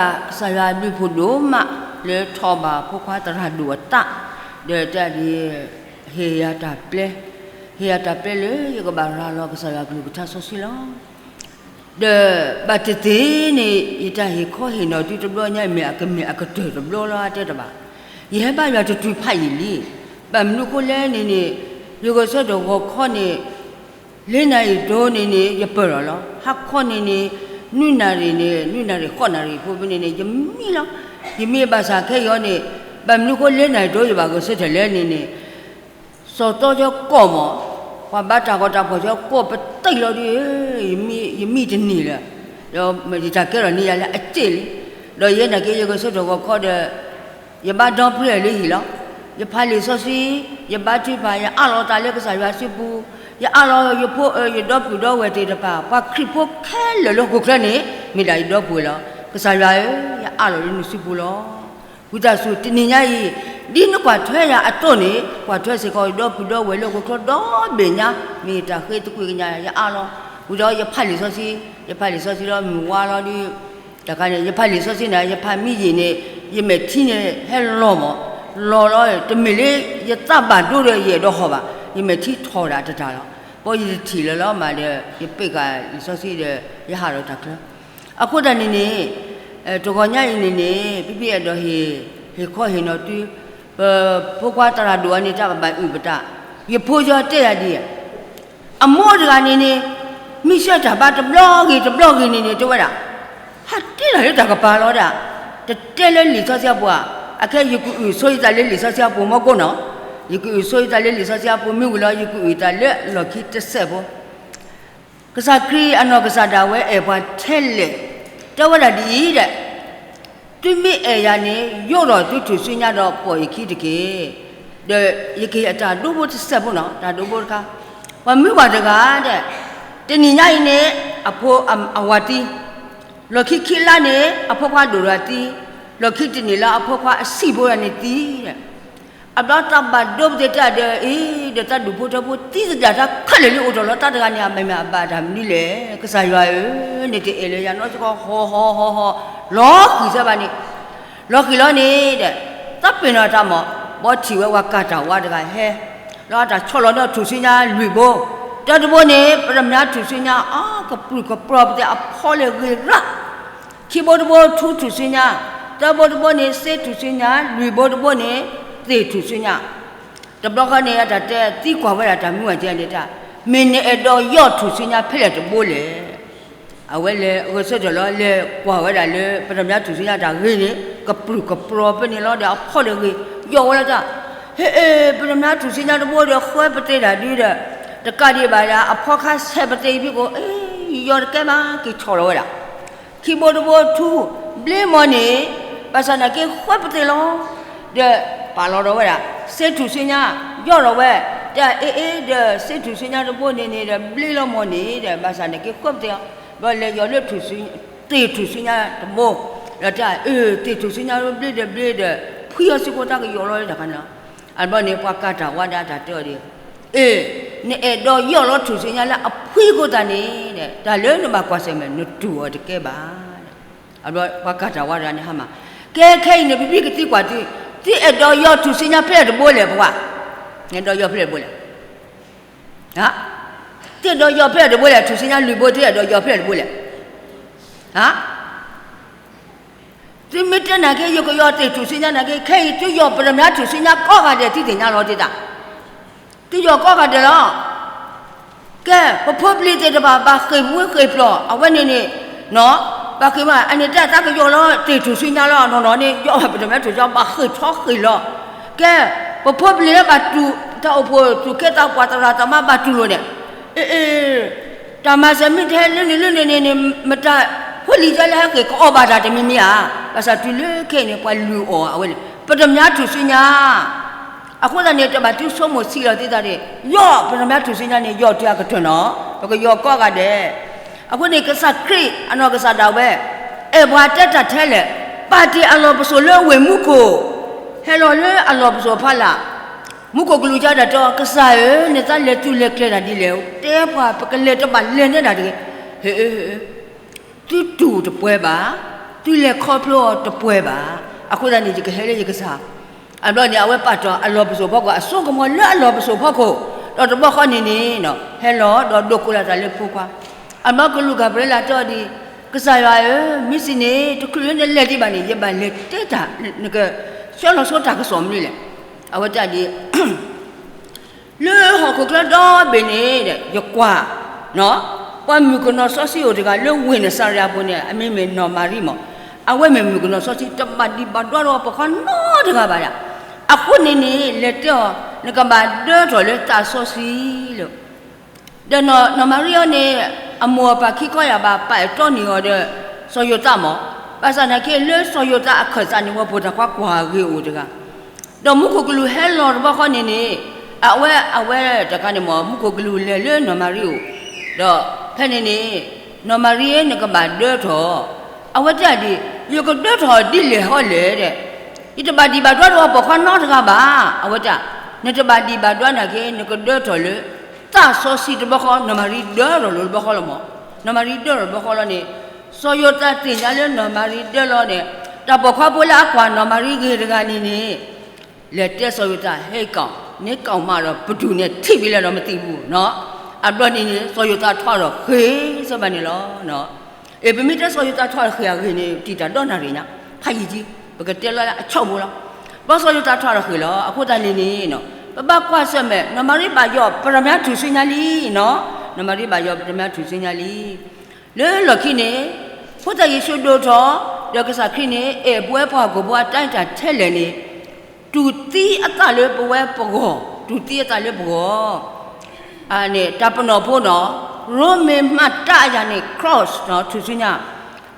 ကစၢ်ယွၤအဘျုးဖှိၣ်ဒိၣ်မး လၢထီၣ်ဘၣ်ဖိခွါသရၣ်ဒိၣ်အသး, ဒီးတၢ်ဒ် ဟ့ၣ်ယၤတၢ်ပျဲ, ဟ့ၣ်ယၤတၢ်ပျဲလၢယကဘၣ်ရၤလီၤကစၢ်ယွၤကလုၢ်ကထါစီဆှံလီၤ. ဒီးဘၣ်တသ့န့ၣ် ယတၢ်ဟ့ၣ်ခီဟ့ၣ်နီၤသုတဘျီညါအံၤ မ့ၢ်အကမ့ၢ်အကတၢၢ်တဘျီလီၤ အတဲတဘၣ်. ယဟဲဘါယွၤတတုၤဖးယံာ်လံ. ဘၣ်မနုၤဃိလဲၣ်န့ၣ်န့ၣ် ယဂဲၤဆၢထၢၣ်ဂီၤခီန့ၣ် လၢနၣ်ရံၣ်ဒိၣ်န့ၣ်န့ၣ် ယပၢၢ်လီၤလီၤ. ဟါခီန့ၣ်န့ၣ် နွံနၣ်ရံၣ်န့ၣ် နွံနၣ်ရံၣ်ဃိးနၣ်ရံၣ်ဖိဖဲန့ၣ်န့ၣ် ယမံလီၤ. ယမံဘၣ်ဆၣ်ခဲအံၤန့ၣ် ဘၣ်မနုၤဃိလၢနၣ်ရံၣ်ဒိၣ်ယဘၣ်ဂဲၤဆၢထၢၣ်လဲၣ်န့ၣ်န့ၣ် စီၤသီကၠီကီၢ်မး, ပှၤဘါတၢ်ဂီၤတၢ်ဖီၣ်ကၠီကီၢ်ပသံလီၤဒ်, ယမံတန့ၢ်လၢၤ, ဒီးယတၢ်ကဲထီၣ်န့ၢ်ယၤလၢအစ့ၣ်လံ. ဒီးယဲနာ်က့ ယဂဲၤဆၢထၢၣ်ဂီၤခီဒီး ယဘါဒီပြံလၢဟံၣ်လီၤ. ယဖးလံာ်စီဆှံ, ယဘါထုကဖၣ်, ယအးလီၤတၢ်လၢကစၢ်ယွၤစုပူၤ, ယအးလီၤယဖိအၢ ယဒီပုၢ်ဒီဝဲၢ်သ့ၣ်တဖၣ်, ပှၤခရံာ်ဖိခဲလၢာ်လၢဟီၣ်ခိၣ်ချၢန့ၣ် မ့ၢ်ဒၣ်ယဒီပုၢ်ဝဲၢ်လီၤ. ကစၢ်ယွၤဧၢ, ယအးလီၤလၢနစုပူၤလီၤ. ဝံသးစူၤတနံၤညါအံၤ ဒ်နကွၢ်ထွဲယၤအသိးန့ၣ် ကွၢ်ထွဲစ့ၢ်ကီးယဒီပုၢ်ဒီဝဲၢ်လၢဟီၣ်ခိၣ်ချၢဒီဘ့ၣ်ညါ, မ့ၢ်တၢ်ဃ့သကွံၢ်ကညး ယအးလီၤ. ဝံၤဒီးယဖးလံာ်စီဆှံ, ယဖးလံာ်စီဆှံလီၤ မုၢ်ဝါလီၤဒ် တခါန့ၣ် ယဖးလံာ်စီဆှံန့ၣ် ယဖးမံယံာ်န့ၣ် ယမဲာ်ထံန့ၣ် ဟဲလီၤမး, လီၤလီၤ တမ့ၢ်လၢယသးဘၣ်ဒိဒီးယအဲၣ်ဒိးဟီၣ်ဘၣ်, ယမဲာ်ထံထီၣ်ဒၣ်တတၢ်လီၤ. ဘၣ်ယတထံၣ်လၢၤလီၤမးဒီး ယပ့းဃာ်လံာ်စီဆှံဒီး ယဟးထီၣ်တၢ်ချၢ. အဃိသတးန့ၣ်န့ၣ် တဂီၤညါအံၤန့ၣ်န့ၣ် ဖံဖံအဲၣ်ဒိးဟ့ၣ်, ဟ့ၣ်ခီဟ့ၣ်နီၤသု, ပဖိခွါသရၣ်ဒိၣ်အံၤန့ၣ် တၢ်ကဘၣ်အုၣ်ပတၢ်, ယဖိယီၤတဲယၤဒ် အမိၢ်တဂၤန့ၣ်န့ၣ် မ့ၢ်ဆှၢတၢ်ဘါတဘျီဂ့ၤတဘျီဂ့ၤန့ၣ်န့ၣ် တဲဝဲဒၣ်, ဟးတ့ၢ်တၢ်လၢတၢ်ကပၤလီၤဒၣ်, တတဲလၢလံာ်စီဆှံအပူၤဧါ, အခဲယကအုၣ်ဆိယသးလၢလံာ်စီဆှံအပူၤမ့ၢ်ကိးနီၤ, ယကအုၣ်ဆိယသးလၢလံာ်စီဆှံအပူၤ မ့ၢ်ဝံၤလီၤ ယကအုၣ်တၢ်လၢလီၢ်ခံတစဲးဖိ ကစၢ်ခရံာ်အနီၢ်ကစၢ်ဒၣ်ဝဲအဲၣ်ပှၤထဲလဲၣ်, တဲဝဲဒၣ်ဒ်အံၤဒဲး, သုမ့ၢ်အဲၣ်ယၤန့ၣ် ယိးဒီးသုထူၣ်စုညါဒီးပိာ်ယခံတက့ၢ်. ဒီးယကဟ့ၣ်အတၢ်ဒိဖိတစဲးဖိနီၤ, တၢ်ဒိဖိတခါ, ပှၤမုၢ်ပှၢ်တဂၤဒဲး, တနံၤညါအံၤန့ၣ် အဖိအဝၤသံ, လီၢ်ခံခံလါန့ၣ် အဖိခွါဒိၣ်ဒီးသံ, လီၢ်ခံတနံၣ်လၢအဖိခွါအဆံးဖိဒီးန့ၣ်သံ အဘျီတၢ်ဘၣ်ဒိပသ့ၣ်တၢ်ဒီးအံၤ ဒီးတၢ်ဒူၣ်ဖိထၢဖိသံသဒၣ်တၢ်ခဲလၢာ်လံ အိၣ်ထီၣ်လီၤတၢ်တဂၤန့ၣ် အမဲာ်မ့ၢ်အဘၣ်တၢ်မနုၤလဲၣ်. ကစၢ်ယွၤဧၢ, နတအဲၣ်လၢယၤနီတခီ ဟီၣ်ဟီၣ်ဟီၣ်ဟီၣ် လီၤဃံၤစၢၤဘၣ်န့ၣ်, လီၤဃံၤလီၤန့ၣ်ဒီး တၢ်ပ့ၤနီၣ်တၢ်မး, ဘီထံၣ်ဝဲပှၤကၢ်တၢ်ဝါတဂၤဟဲ လီၤတၢ်ဆီၣ်လီၤဒီးထူၣ်စုညါလွံၢ်ဘိ, တၢတဘိန့ၣ် ပတၢ်မၠါထူၣ်စုညါ အကပြုၢ်ကပြီၤပသ့ၣ်အဖီလဲၣ်ဂ့ၤရၣ် ခံဘိတဘိထူထူၣ်စုညါ, တၢဘိတဘိန့ၣ် စ့ထူၣ်စုညါ, လွံၢ်ဘိတဘိန့ၣ် သ့ၣ်ထူၣ်စုညါ. တဘျီဃီန့ၣ် အတၢ်တဲသံကွၢ်ဝဲဒၣ်တၢ်မုၢ်အကဲန့ၣ်တၢ်, မ့ၢ်နအဲၣ်ဒိးယီၢ်ထူၣ်စုညါဖဲလဲၣ်တဘိလဲၣ်. အဝဲလဲၤဂဲၤဆၢထၢၣ်လီၤ လဲၤကွၢ်ဝဲဒၣ်လၢ ပတၢ်မၠါထူၣ်စုညါတၢ်ဂ့ၤန့ၣ် ကပြုၢ်ကပြီၤဖဲန့ၣ်လီၤဒီးအဖီလဲၣ်ဂ့ၤ, ယီၢ်ဝဲလီၤတၢ်, ဟ့ၣ်အ့ၣ် ပတၢ်မၠါထူၣ်စုညါတဘိဒီးဃဲပသ့ဒၣ်ဒုဒီး တကးဒံးဘၣ်ဒၣ် အဖီခါဆဲးပသ့ဖံကိး အ့ ယီၢ်တကဲဘၣ် က့ၤဆီၣ်လီၤဝဲဒၣ် ခံဘိတဘိထူ, ဘျ့မီၢ်န့ၣ်, ဘၣ်ဆၣ်နာ်က့ဃဲပသ့လီၤ. ဒီးပာ်လီၤဒီးဝဲဒၣ် စ့ထူၣ်စုညါ, ယီၢ်ဒီးဝဲ, တၢ်အ့ၣ်အ့ၣ်ဒီး စ့ထူၣ်စုညါတဘိန့ၣ်န့ၣ်ဒီး ဘျ့လီၤမီၢ်န့ၣ်ဒီး ဘၣ်ဆၣ်နာ်က့ဃဲပသ့လီၤ. ဘျီလဲၤယီၢ်လၢ သ့ၣ်ထူၣ်စုညါတဘိ, ဒီးတၢ်အ့ၣ် သ့ၣ်ထူၣ်စုညါတဘိဘျ့ဒီးဘျ့ဒီး ဖှံအီၤစ့ၢ်ကီးတၢ်ကယီၢ်လီၤတၢ်ခါန့ၣ်လီၤ. အဘျီန့ၣ် ပှၤကၢ်တၢ်ဝါဒၣ်တၢ်တဲအီၤဒ် အ့ၣ်, နအဲၣ်ဒိးယီၢ်လီၤထူၣ်စုညါလၢအဖှံကိးသးန့ၣ်, တၢ်လၢနဘၣ်ကွၢ်ဆၢၣ်မဲာ် နတူၢ်အီၤတကဲဘၣ်. အဘျီပှၤကၢ်တၢ်ဝါတဂၤန့ၣ်ဟါမၢ်, ကဲခဲအံၤန့ၣ် ပဘံၣ်ကသံကွၢ်သု, သုအဲၣ်ဒိးယီၢ်ထူၣ်စုညါဖဲလဲၣ်တဘိလဲၣ်ပှၤ, နအဲၣ်ဒိးယီၢ်ဖဲလဲၣ်တဘိလဲၣ်, သုအဲၣ်ဒိးယီၢ်ဖဲလဲၣ်တဘိလဲၣ် ထူၣ်စုညါလွံၢ်ဘိ သုအဲၣ်ဒိးယီၢ်ဖဲလဲၣ်တဘိလဲၣ်. သုမ့ၢ်တဲနာ်က့ ယကယီၢ်သ့ၣ်ထူၣ်စုညါနာ်က့ ခဲအံၤသုယီၢ်ပတၢ်မၠါထူၣ်စုညါကိးဂၤဒဲး သုသ့ၣ်ညါလီၤတံၢ်သး, သုယီၢ်ကိးဂၤဒဲးလီၤ. ကဲ ပဖိပလံၤသ့ၣ်တဖၣ် ဘၣ်ဃ့ၢ်မှံဃ့ၢ်ပျီၢ် အဝဲန့ၣ်န့ၣ်, ဘၣ်ဃ့ၢ်မှံ အန့ၣ်တၢ်သးကယီၢ်လီၤ သ့ၣ်ထူၣ်စုညါလီၤ နီၢ်နီၢ်န့ၣ် ယီၢ်ပတၢ်မၠါထူၣ်စုညါ ဘၣ်ဃ့ၢ်ထီဃ့ၢ်လီၤ. ကဲ ပဖိပလံၤလၢဘၣ်တူၢ် တၢ်အိၣ်ဖှိၣ်သူၣ်က့သးပှၢ်သရၣ်သမါဘၣ်တူၢ်လိာ်န့ၣ်, အ့ၣ် တၢ်မၤစၢၤမ့ၢ်တဟဲလၢန့ၣ်လၢန့ၣ်န့ၣ်န့ၣ် မတၤဖိလံၤကဲလၢဟဲဃ့ၢ် ကအီၣ်ဘၣ်တၢ်တမံၤမံၤဧါ. ဘၣ်ဆၣ်တုၤလၢခဲအံၤန့ၣ် ပှၤလုၢ်အီၣ်အဝဲန့ၣ် ပတၢ်မၠါထူၣ်စုညါ. အဃိသတးန့ၣ် တဘၣ်သုဆိကမိၣ်ဆံးလီၤသုသးန့ၣ် ယီၢ်ပတၢ်မၠါထူၣ်စုညါန့ၣ် ယီၢ်တုၤအကတၢၢ်နီၤ ပကယီၢ်ကိးဂၤဒဲး. အဃိန့ၣ် ကစၢ်ခရံာ်အနီၢ်ကစၢ်ဒၣ်ဝဲ အဲၣ်ပှၤတဲတၢ်ထဲလဲၣ်, ပာ်တ့ၢ်အလီၢ်ပစိာ်လၢဝ့ၢ်မူခိၣ်, ဟဲလီၤလၢအလီၢ်ပစိာ်ဖီလာ် မူခိၣ်ကလူၤကဒါတဲအီၤ ကစၢ်ဧၢ, နသးလဲၤတုၤလဲၤကျဲၤတၢ်ဒ်လဲၣ်, တဲပှၤ ပကလဲၤတဘၣ်လဲၤနဲဒၣ်တဂ့ၤ. ဟ့ၣ်, သုတူၢ်တပှဲၤဘၣ်. သုလဲၤခီဖျိအီၤတပှဲၤဘၣ်. အဃိသတးန့ၣ် ယကဟဲလၢယကစၢ်. အဘျီန့ၣ် အဝဲပာ်တ့ၢ်အလီၢ်ပစိာ်ဖီခိၣ် အစိကမီၤလၢအလီၢ်ပစိာ်ဖီခိၣ်, ဒီးတဘျီဃီန့ၣ်န့ၣ် ဟဲလီၤဒီးဒိးကိးလီၤသးလၢဖိခွါ. အဘျီကလူးကၤဘြံလးတဲအီၤဒ်အံၤ, ကစၢ်ယွၤဧၢ, မ့ၢ်စံးန့ၣ် တချုးလၢနလဲၤဒံးဘၣ်န့ၣ် ယဘၣ်လဲၤတဲတၢ်, နကဆှၢလီၤဆိတၢ်ကစီၣ်မနုၤလဲၣ်. အဝဲတဲဒ်အံၤ လၢဟီၣ်ခိၣ်ချၢဒီဘ့ၣ်န့ၣ် ယကွၢ် ပှၤမုၣ်ကနီၤစီဆှံအိၣ်တဂၤလၢဝ့ၢ်နစၤရယၤပူၤန့ၣ် အမံၤမ့ၢ်နီၢ်မၤရံမး. အဝဲမ့ၢ်မုၣ်ကနီၤစီဆှံ တဘၣ်ဒံးဘၣ်ဒွါဒီးပိာ်ခွါနီတဂၤဘၣ်ယၤ. အဃိန့ၣ်န့ၣ် လဲၤတဲအီၤ နကဘၣ်ဒၢထီၣ်လၢသးစီဆှံလီၤ. ဒီးနီၢ်မၤရံအံၤန့ၣ် အမိၢ်အပၢ်ခံခီယၢ်ဘၣ်ပာ်အဲၣ်တီန့ၢ်အီၤဒီး စီၤယိၤသးမး. ဘၣ်ဆၣ်သနာ်က့ လၢစီၤယိၤသးအခၢၣ်သးန့ၣ် ပှၤပိာ်တၢ်ခွါကွၢ်ဂ့ၤအိၣ်တဂၤ ဒီးမူခိၣ်ကလူးဟဲလီၤတဘျီဃီန့ၣ်န့ၣ် အဝဲ အဝဲတခါန့ၣ်မး မူခိၣ်ကလူးလဲၤလၢနီၢ်မၤရံအိၣ်, ဒီးဖဲန့ၣ်န့ၣ် နီၢ်မၤရံဧၢ နကဘၣ်ဒၢထီၣ်. အဝဲတဲဒ်အံၤ ယကဒၢထီၣ်ဒ်လဲၣ်ဟီလဲၣ်ဒီး ယတဘၣ်ဒံးဘၣ်ဒွါဒီးပိာ်ခွါနီတဂၤဘၣ်. အဝဲတဲ နတဘၣ်ဒံးဘၣ်ဒွါနာ်က့ နကဒၢထီၣ်လၢ သးစီဆှံတဘျီဃီ နီၢ်မၤရံဒၢထီၣ်လီၤတဘျီဃီလီၤမး. နီၢ်မၤရံဒၢထီၣ်တဘျီဃီလီၤန့ၣ် စီၤယိၤသးသ့ၣ်ညါလၢနီၢ်မၤရံဒၢလီၤန့ၣ် တၢ်ပိာ်ခွါဖိလၢအကွၢ်နီၢ်မၤရံဂ့ၤတဂၤန့ၣ်န့ၣ် လဲၤတဲစီၤယိၤသး ဟဲကီၢ် န့ၣ်ကီၢ်မးဒီး ပတုၤန့ၣ်ထံၣ်ဘံလၢဒီးမသံၣ်ဘူၣ်နီၤ. အဘျီန့ၣ်န့ၣ် စီၤယိၤသးထီၣ်ဒီးဃ့ၢ်စၢၤဘၣ်န့ၣ်လီၤ. အ့ ပမ့ၢ်တဲစီၤယိၤသးထီၣ်ဒီးဃ့ၢ်အဂ့ၢ်န့ၣ် တံာ်တၢ်ဒီနၣ်ရံၣ်ညါ ဖးယံာ်ကံ ပကတဲလီၤလၢအဆိကမိၣ်လီၤ. ဘၣ်စီၤယိၤသးထီၣ်ဒီးဃ့ၢ်လီၤ. အဃိသတးန့ၣ်န့ၣ် ပဘၣ်ကွၢ်ဆၢၣ်မဲာ် နီၢ်မၤရံဘၣ်ယိၣ်ပတၢ်မဲာ်ညါထူၣ်စုညါလံနီၤ. နီၢ်မၤရံဘၣ်ယိၣ်ပတၢ်မဲာ်ညါထူၣ်စုညါလံ. လၢလီၢ်ခံန့ၣ် ဖိသၣ်ယ့ၣ်ၡူးဒိၣ်ထီၣ် ဒီးကစၢ်ခရံာ်န့ၣ် အဲၣ်ပဝဲပှၤဟီၣ်ခိၣ်ဖိအတၢ်အဲၣ်တၢ်ထဲလဲၣ်န့ၣ် တူၢ်သံအသးလၢပဝဲပဂီၢ်, တူၢ်သံအသးလၢပဂီၢ် န့ၣ် တၢ်ပနီၣ်ဖိနီၤ, ရိမ့ၤမၤတၢ်အယၣ်န့ၣ် cross နီၤ ထူၣ်စုညါ,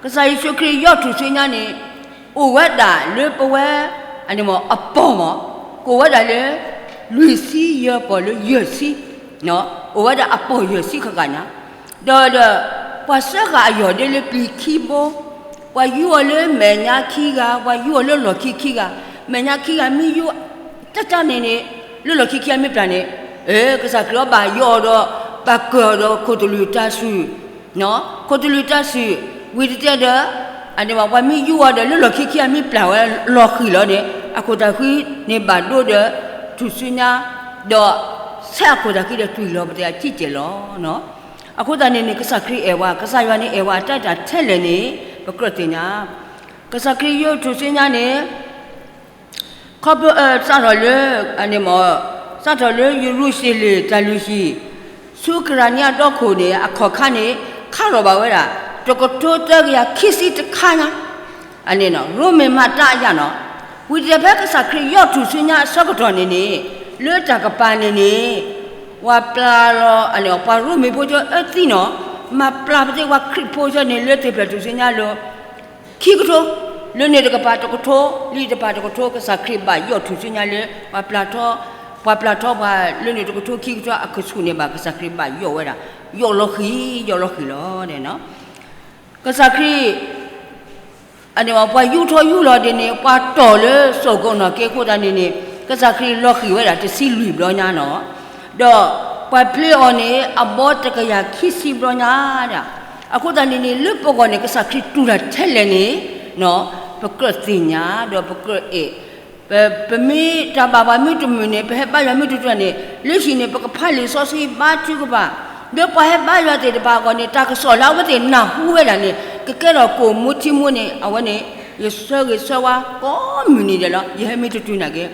ကစၢ်ယ့ၣ်ၡူးခရံာ်ယီၢ်ထူၣ်စုညါန့ၣ် အိၣ်ဝဲဒၣ်လၢပဝဲ အန့ၣ်မ့ၢ်အပီၢ်မး, ကအိၣ်ဝဲဒၣ်လၢ လွံၢ်ဆံယဲၢ်ပီၢ်လၢယဲၢ်ဆံ, အိၣ်ဝဲဒၣ်အပီၢ်ယဲၢ်ဆံဃၣ်ဃၣ်ညါ, ဒီး ပှၤစၢဃာ်အယီၢ်ဒ့လၢပျံၤခံဘိ, ပှၤယူအီၤလၢမဲာ်ညါခံဂၤ, ပှၤယူအီၤလၢလီၢ်ခံခံဂၤ, မဲာ်ညါခံဂၤမ့ၢ်ယူ တၢ်တၢ်န့ၣ်န့ၣ် လၢလီၢ်ခံခံဂၤမ့ၢ်ပျၢ်န့ၣ်, အ့ ကစၢ်ခရံာ်အီၤဘၣ်ယိၣ်အီၤဒီး ဘၣ်ကၢၢ်အီၤဒီးခိၣ်သလုးတၢ်စုၣ်, ခိၣ်သလုးတၢ်စုၣ်, ဝံၤတတဲဒီး အန့ၣ်မ့ၢ်ပှၤမ့ၢ်ယူအီၤဒီးလၢလီၢ်ခံခံဂၤမ့ၢ်ပျၢ်ဝဲလီၤဃံၤလီၤန့ၣ် အခိၣ်သးဃံန့ၣ်ဘၣ်ဒိဒီး ထူၣ်စုညါ, ဒီး ဆဲးအခိၣ်သးဃံဒီးသွံၣ်လီၤပသးအစံၣ်တဲၤလီၤ. အဃိသတးန့ၣ်န့ၣ် ကစၢ်ခရံာ်အဲၣ်ဝဲ, ကစၢ်ယွၤန့ၣ်အဲၣ်ဝဲအတၢ်အဲၣ်တၢ်ထဲလဲၣ်န့ၣ် ပကြၢးသ့ၣ်ညါ, ကစၢ်ခရံာ်ယိၣ်ထူၣ်စုညါန့ၣ် ခီဖျိ စးထီၣ်လၢ အန့ၣ်မ့ၢ် စးထီၣ်လၢယရူၤၡလ့ၣ်တၢ်လုၢ်ဟံၣ် ဆူကရၤနံအဒီခိၣ်န့ၣ် အခီၣ်ခါန့ၣ် ခးထီၣ်ဘၣ်ဝဲဒၣ် တကထိသၢကယၤခံဆံတခါညါ, အန့ၣ်နီၤ ရိမ့ၤမၤတၢ်အယၣ်နီၤ, ဝံၤတဖဲကစၢ်ခရံာ်ယီၢ်ထူၣ်စုညါအဆၢကတီၢ်န့ၣ်န့ၣ် လၢတၢ်ကပၤန့ၣ်န့ၣ် ပှၤပျၢ်လီၤ အန့ၣ်ပှၤရိမ့ၤဖိဆၢအၢသံနီၤ, မၤပျၢ်ပသ့ၣ်ပှၤခရံာ်ဖိဆၢန့ၣ် လၢသ့ၣ်ဖျၢၣ်ထူၣ်စုညါလၢ ခံကထိ, လၢန့ၣ်တကပၤတကထိ, လံာ်တကပၤတကထိ ကစၢ်ခရံာ်ဘၣ်ယိၣ်ထူၣ်စုညါလၢ ပှၤပျၢ်ထီ, ပှၤပျၢ်ထီပှၤလၢန့ၣ်တကထိခံကထိအကဆူၣ်န့ၣ်ဘၣ် ကစၢ်ခရံာ်ဘၣ်ယိၣ်ဝဲဒၣ်, ယိၣ်လီၤဃံၤ, ယိၣ်လီၤဃံၤလီၤ. ကစၢ်ခရံာ် အန့ၣ်ပှၤယူထီယူလီၤဒ်န့ၣ် ပှၤတီၢ်လၢစိာ်ကိးနီၢ်က့အဃိသတးန့ၣ်န့ၣ် ကစၢ်ခရံာ်လီၤဃံၤဝဲဒၣ်တဆံလွံၢ်ဘျီညါနီၤ, ဒီးပှၤဖျ့အီၤန့ၣ် အဘီတကယၤခံဆံဘျီညါဒၣ်, အဃိသတးန့ၣ်န့ၣ် လၢပဂီၢ်န့ၣ် ကစၢ်ခရံာ်တူၢ်တၢ်ထဲလဲၣ်န့ၣ် ပကြၢးသ့ၣ်ညါ ဒီးပကြၢးအဲၣ်, ပမ့ၢ်တၢ်ဘၣ်ပှၤမ့ၢ်တမုာ်န့ၣ် ပဟဲဘါယွၤမ့ၢ်တတုၤန့ၣ် လၢဟံၣ်န့ၣ် ပကဖးလံာ်စီဆှံဘါထုကဖၣ်, ဒီးပှၤဟဲဘါယွၤသ့ၣ်တဖၣ်အဂီၢ်န့ၣ် တၢ်ကစီၣ်လၢအဝဲသ့ၣ်နၢ်ဟူဝဲဒၣ်န့ၣ် ကကဲထီၣ်ကိၣ်မူထံမူန့ၣ် အဝဲန့ၣ် ယဆၢဂ့ၤဆၢဝါကိးမုၢ်နံၤဒဲးလီၤ. ယဟဲမ့ၢ်တတုၤနာ်က့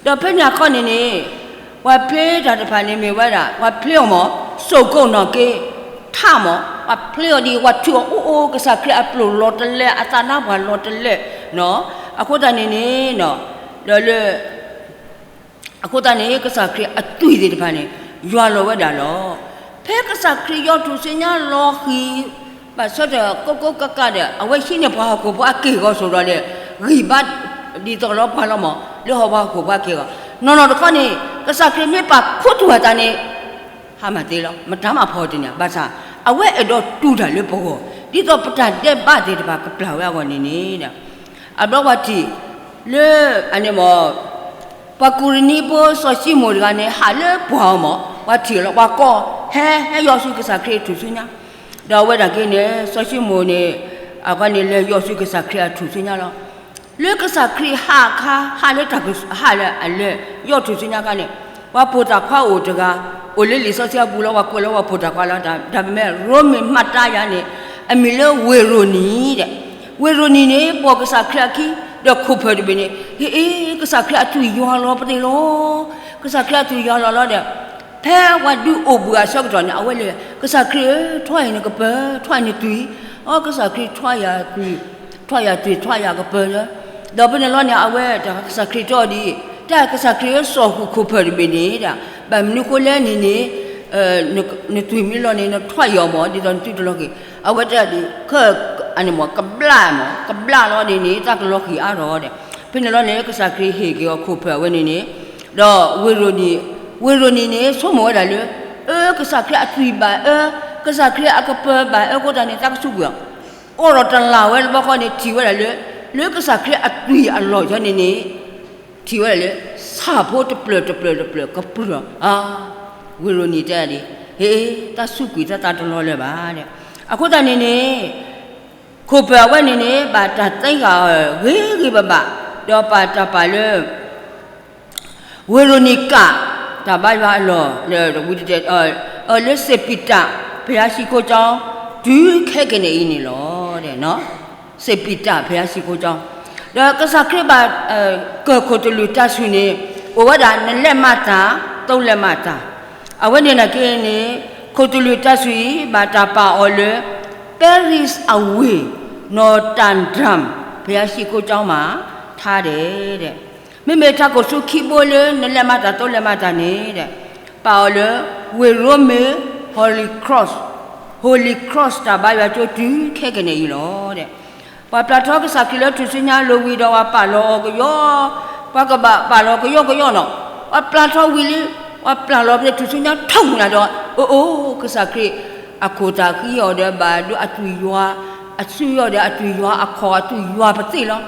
ဒီးဖဲန့ၣ်အခီန့ၣ်န့ၣ် ပှၤဖျ့တၢ်တဖၣ်န့ၣ်မ့ၢ်ဝဲဒၣ် ပှၤဖျ့အီၤမ့ၢ် စိာ်ကိးနီၢ်က့ ထးမ့ၢ် ပှၤဖျ့အီၤဒ်အံၤ ပှၤထုးအီၤအိၣ်အိၣ် ကစၢ်ခရံာ်အပျိၢ်လီၤတလဲ အသးနါပှၢ်လီၤတလဲ အဃိသတးန့ၣ်န့ၣ် ဒီးလၢ အဃိသတးန့ၣ် ကစၢ်ခရံာ်အသွံၣ်သ့ၣ်တဖၣ်န့ၣ် ယွၤလီၤဝဲဒၣ်လီၤ. ဖဲကစၢ်ခရံာ်ယီၢ်ထူၣ်စုညါလီၤဃံၤ ဘၣ်ဆၢထၢၣ်ကိးကိးကးကးဒီး အဝဲဟံးန့ၢ်ပှၤဟီၣ်ခိၣ်ဖိအက့ၢ်အဂီၤစိၤဒီးန့ၣ် ဂံၢ်ဘါဒ်သိးလီၤပှၤလီၤမ့ၢ် လၢဟီၣ်ပှၤဟီၣ်ခိၣ်ဖိအက့ၢ်အဂီၤ, နီၢ်နီၢ်တခီန့ၣ် ကစၢ်ခရံာ်မ့ၢ်ပာ်ခူသူၣ်အသးန့ၣ် ဟါမၢ်သ့လီၤ မတၤမးဖီတန့ၣ် ဘၣ်ဆၣ် အဝဲအဲၣ်ဒိးတူၢ်တၢ်လၢပဂီၢ် ဒ်သိးပတၢ်ဒဲးဘးသ့ၣ်တဖၣ်ကပျၢ်ဝဲအဂီၢ်န့ၣ်န့ၣ် အဘျီပှၤထံၣ် လၢ အန့ၣ်မ့ၢ် ပှၤကူၤရ့နံဖိစီၤၡံမိၣ်တဂၤန့ၣ် ဟးလၢပှၢ်အီၤမ့ၢ် ပှၤထံၣ်လီၤ ပှၤကိး ဟဲ ဟဲယီၤဆူကစၢ်ခရံာ်ထူၣ်စုညါ, ဒီးအဝဲဒၣ်က့န့ၣ် စီၤၡံမိၣ်န့ၣ် အဃိန့ၣ် လဲၤယီၤဆူကစၢ်ခရံာ်အထူၣ်စုညါလီၤ. လၢကစၢ်ခရံာ်ဟးအခါ ဟးလၢတၢ်က ဟးလၢအလဲၤယီၤထူၣ်စုညါအခါန့ၣ်, ပှၤပိာ်တၢ်ခွါအိၣ်တဂၤ, အိၣ်လၢလံာ်စီဆှံအပူၤလီၤ, ပှၤကွဲးလီၤပှၤပိာ်တၢ်ခွါလီၤ, တၢ်မ့ၢ် ရိမ့ၤမှတ်တမ်း ယၤန့ၣ် အမံၤလၢဝ့ၢ်ရိနံၤဒီး, ဝ့ၢ်ရိနံၤန့ၣ် ပိာ်ကစၢ်ခရံာ်အခံ, ဒီးခိၣ်ဖၢၣ်တဘ့ၣ်န့ၣ် ဟ့ၣ်အ့ၣ် ကစၢ်ခရံာ်အသွံၣ်ယွၤလီၤပသ့ၣ်လီၤ. ကစၢ်ခရံာ်အသွံၣ်ယွၤလီၤလီၤဒီး ဖဲပှၤဒုးအိၣ်ဘှံးအဆၢကတီၢ်န့ၣ် အဝဲလဲၤ ကစၢ်ခရံာ်ဧၢ, ထွါအံၤနကပၢၤ, ထွါအံၤနသွံၣ်, အီ ကစၢ်ခရံာ်ထွါယၤသွံၣ်, ထွါယၤသွံၣ် ထွါယၤကပၢၤလၢ, ဒီးဖဲန့ၣ်လီၤန့ၣ် အဝဲတၢ်ကစၢ်ခရံာ်တဲအီၤဒ်အံၤ, တၢ်ကစၢ်ခရံာ်ဧၢ စိာ်ဃုာ်ခိၣ်ဖၢၣ်တဘ့ၣ်န့ၣ်ဒီး, ဘၣ်မနုၤဃိလဲၣ်န့ၣ်န့ၣ် နသွံၣ်မ့ၢ်လီၤန့ၣ် နထွါအံၤအီၤမး ဒ်သိးနသွံၣ်တလီၤဃံၤ, အဝဲတဲဒ်အံၤ, ကဘျၣ်မး ကဘျၣ်လီၤန့ၣ်န့ၣ် တၢ်ကလီၤဃံၤအါထီၣ်ဒီး, ဖဲန့ၣ်လီၤန့ၣ် ကစၢ်ခရံာ်ဟ့ၣ်က့ၤအီၤခိၣ်ဖၢၣ်အဝဲန့ၣ်န့ၣ်, ဒီးဝ့ၢ်ရိနံၤ, ဝ့ၢ်ရိနံၤန့ၣ် ဆိကမိၣ်ဝဲဒၣ်လၢ အၢ ကစၢ်ခရံာ်အသွံၣ်ဘၣ်အၢ, ကစၢ်ခရံာ်အကပၢၤဘၣ်အၢအဃိသတးန့ၣ် တၢ်ကစူးကွံာ်အီၤ, အိးထီၣ်တလၢ်ဝဲတဘျီဃီန့ၣ် ထံၣ်ဝဲဒၣ်လၢ လၢကစၢ်ခရံာ်အသွံၣ်အလီၢ်ယီၤန့ၣ်န့ၣ် ထံၣ်ဝဲဒၣ်လၢ ဆၣ်ဖိတဖျၢၣ်တဖျၢၣ်တဖျၢၣ်ကပြုၢ်လီၤ, ဝ့ၢ်ရိနံၤတဲဒ်အံၤ, ဟ့ၣ် တၢ်စူးကွံာ်တၢ်တလီၤလၢၤဘၣ်ဒီး, အဃိသတးန့ၣ်န့ၣ် ခိၣ်ဖၢၣ်အဝဲန့ၣ်န့ၣ် ဘၣ်တၢ်သ့ဂၤအီၤဂ့ၤဂ့ၤဘၣ်ဘၣ်, ဒီးပာ်တၢ်ပာ်လၢ ဝ့ၢ်ရိနံၤကး တၢ်ဘါယွၤအလီၢ် လၢ ဝံတတဲ လၢ စ့ပံတၢ် ဘုရားရှိခိုးကျောင်း တုၤခဲကနံၣ်အံၤန့ၣ်လီၤ. စ့ပံတၢ် ဘုရားရှိခိုးကျောင်း, ဒီးကစၢ်ခရံာ်ဘၣ် ကၢၢ်ခိၣ်တလုၢ်တၢ်ဆူၣ်န့ၣ် အိၣ်ဝဲဒၣ် နှစ်လက်မတန် သုံးလက်မတန်, အဝဲန့ၣ်နာ်က့န့ၣ် ခိၣ်တလုၢ်တၢ်ဆူၣ်အံၤ ဘၣ်တၢ်ပာ်အီၤလၢ ပဲရစ်အဝ့ၢ် နီၢ်တၢ်ဒၣ် ဘုရားရှိခိုးကျောင်းမှာ ထားတယ် မ့မ့ၢ်တၢ်ကိၢ်ဆူခံဘိလၢ နှစ်လက်မတန် သုံးလက်မတန်န့ၣ် ပာ်အီၤလၢ ဝ့ၢ်ရိမ့ၤ Holy Cross, Holy Cross တၢ်ဘါယွၤကၠိတုၤခဲကနံၣ်အံၤလီၤ. ပှၤပျၢ်ထီကစၢ်ခရံာ်လၢထူၣ်စုညါလိၤဝံၤဒီး ပှၤပာ်လီၤအီၤကယီ, ပှၤကဘၣ်ပာ်လီၤကယီကယီနီၤ, ပှၤပျၢ်ထီဝံၤလံ, ပှၤပျၢ်လီၤပျဲၢ်ထူၣ်စုညါထီၣ်ဝံၤနၤဒီး အအိၣ် ကစၢ်ခရံာ် အခိၣ်သးဃံအီၤဒီး ဘၣ်ဒိအသွံၣ်ယွၤ, အသွံၣ်အီၤဒီးအသွံၣ်ယွၤအခီၣ် အသွံၣ်ယွၤပသ့ၣ်လီၤ.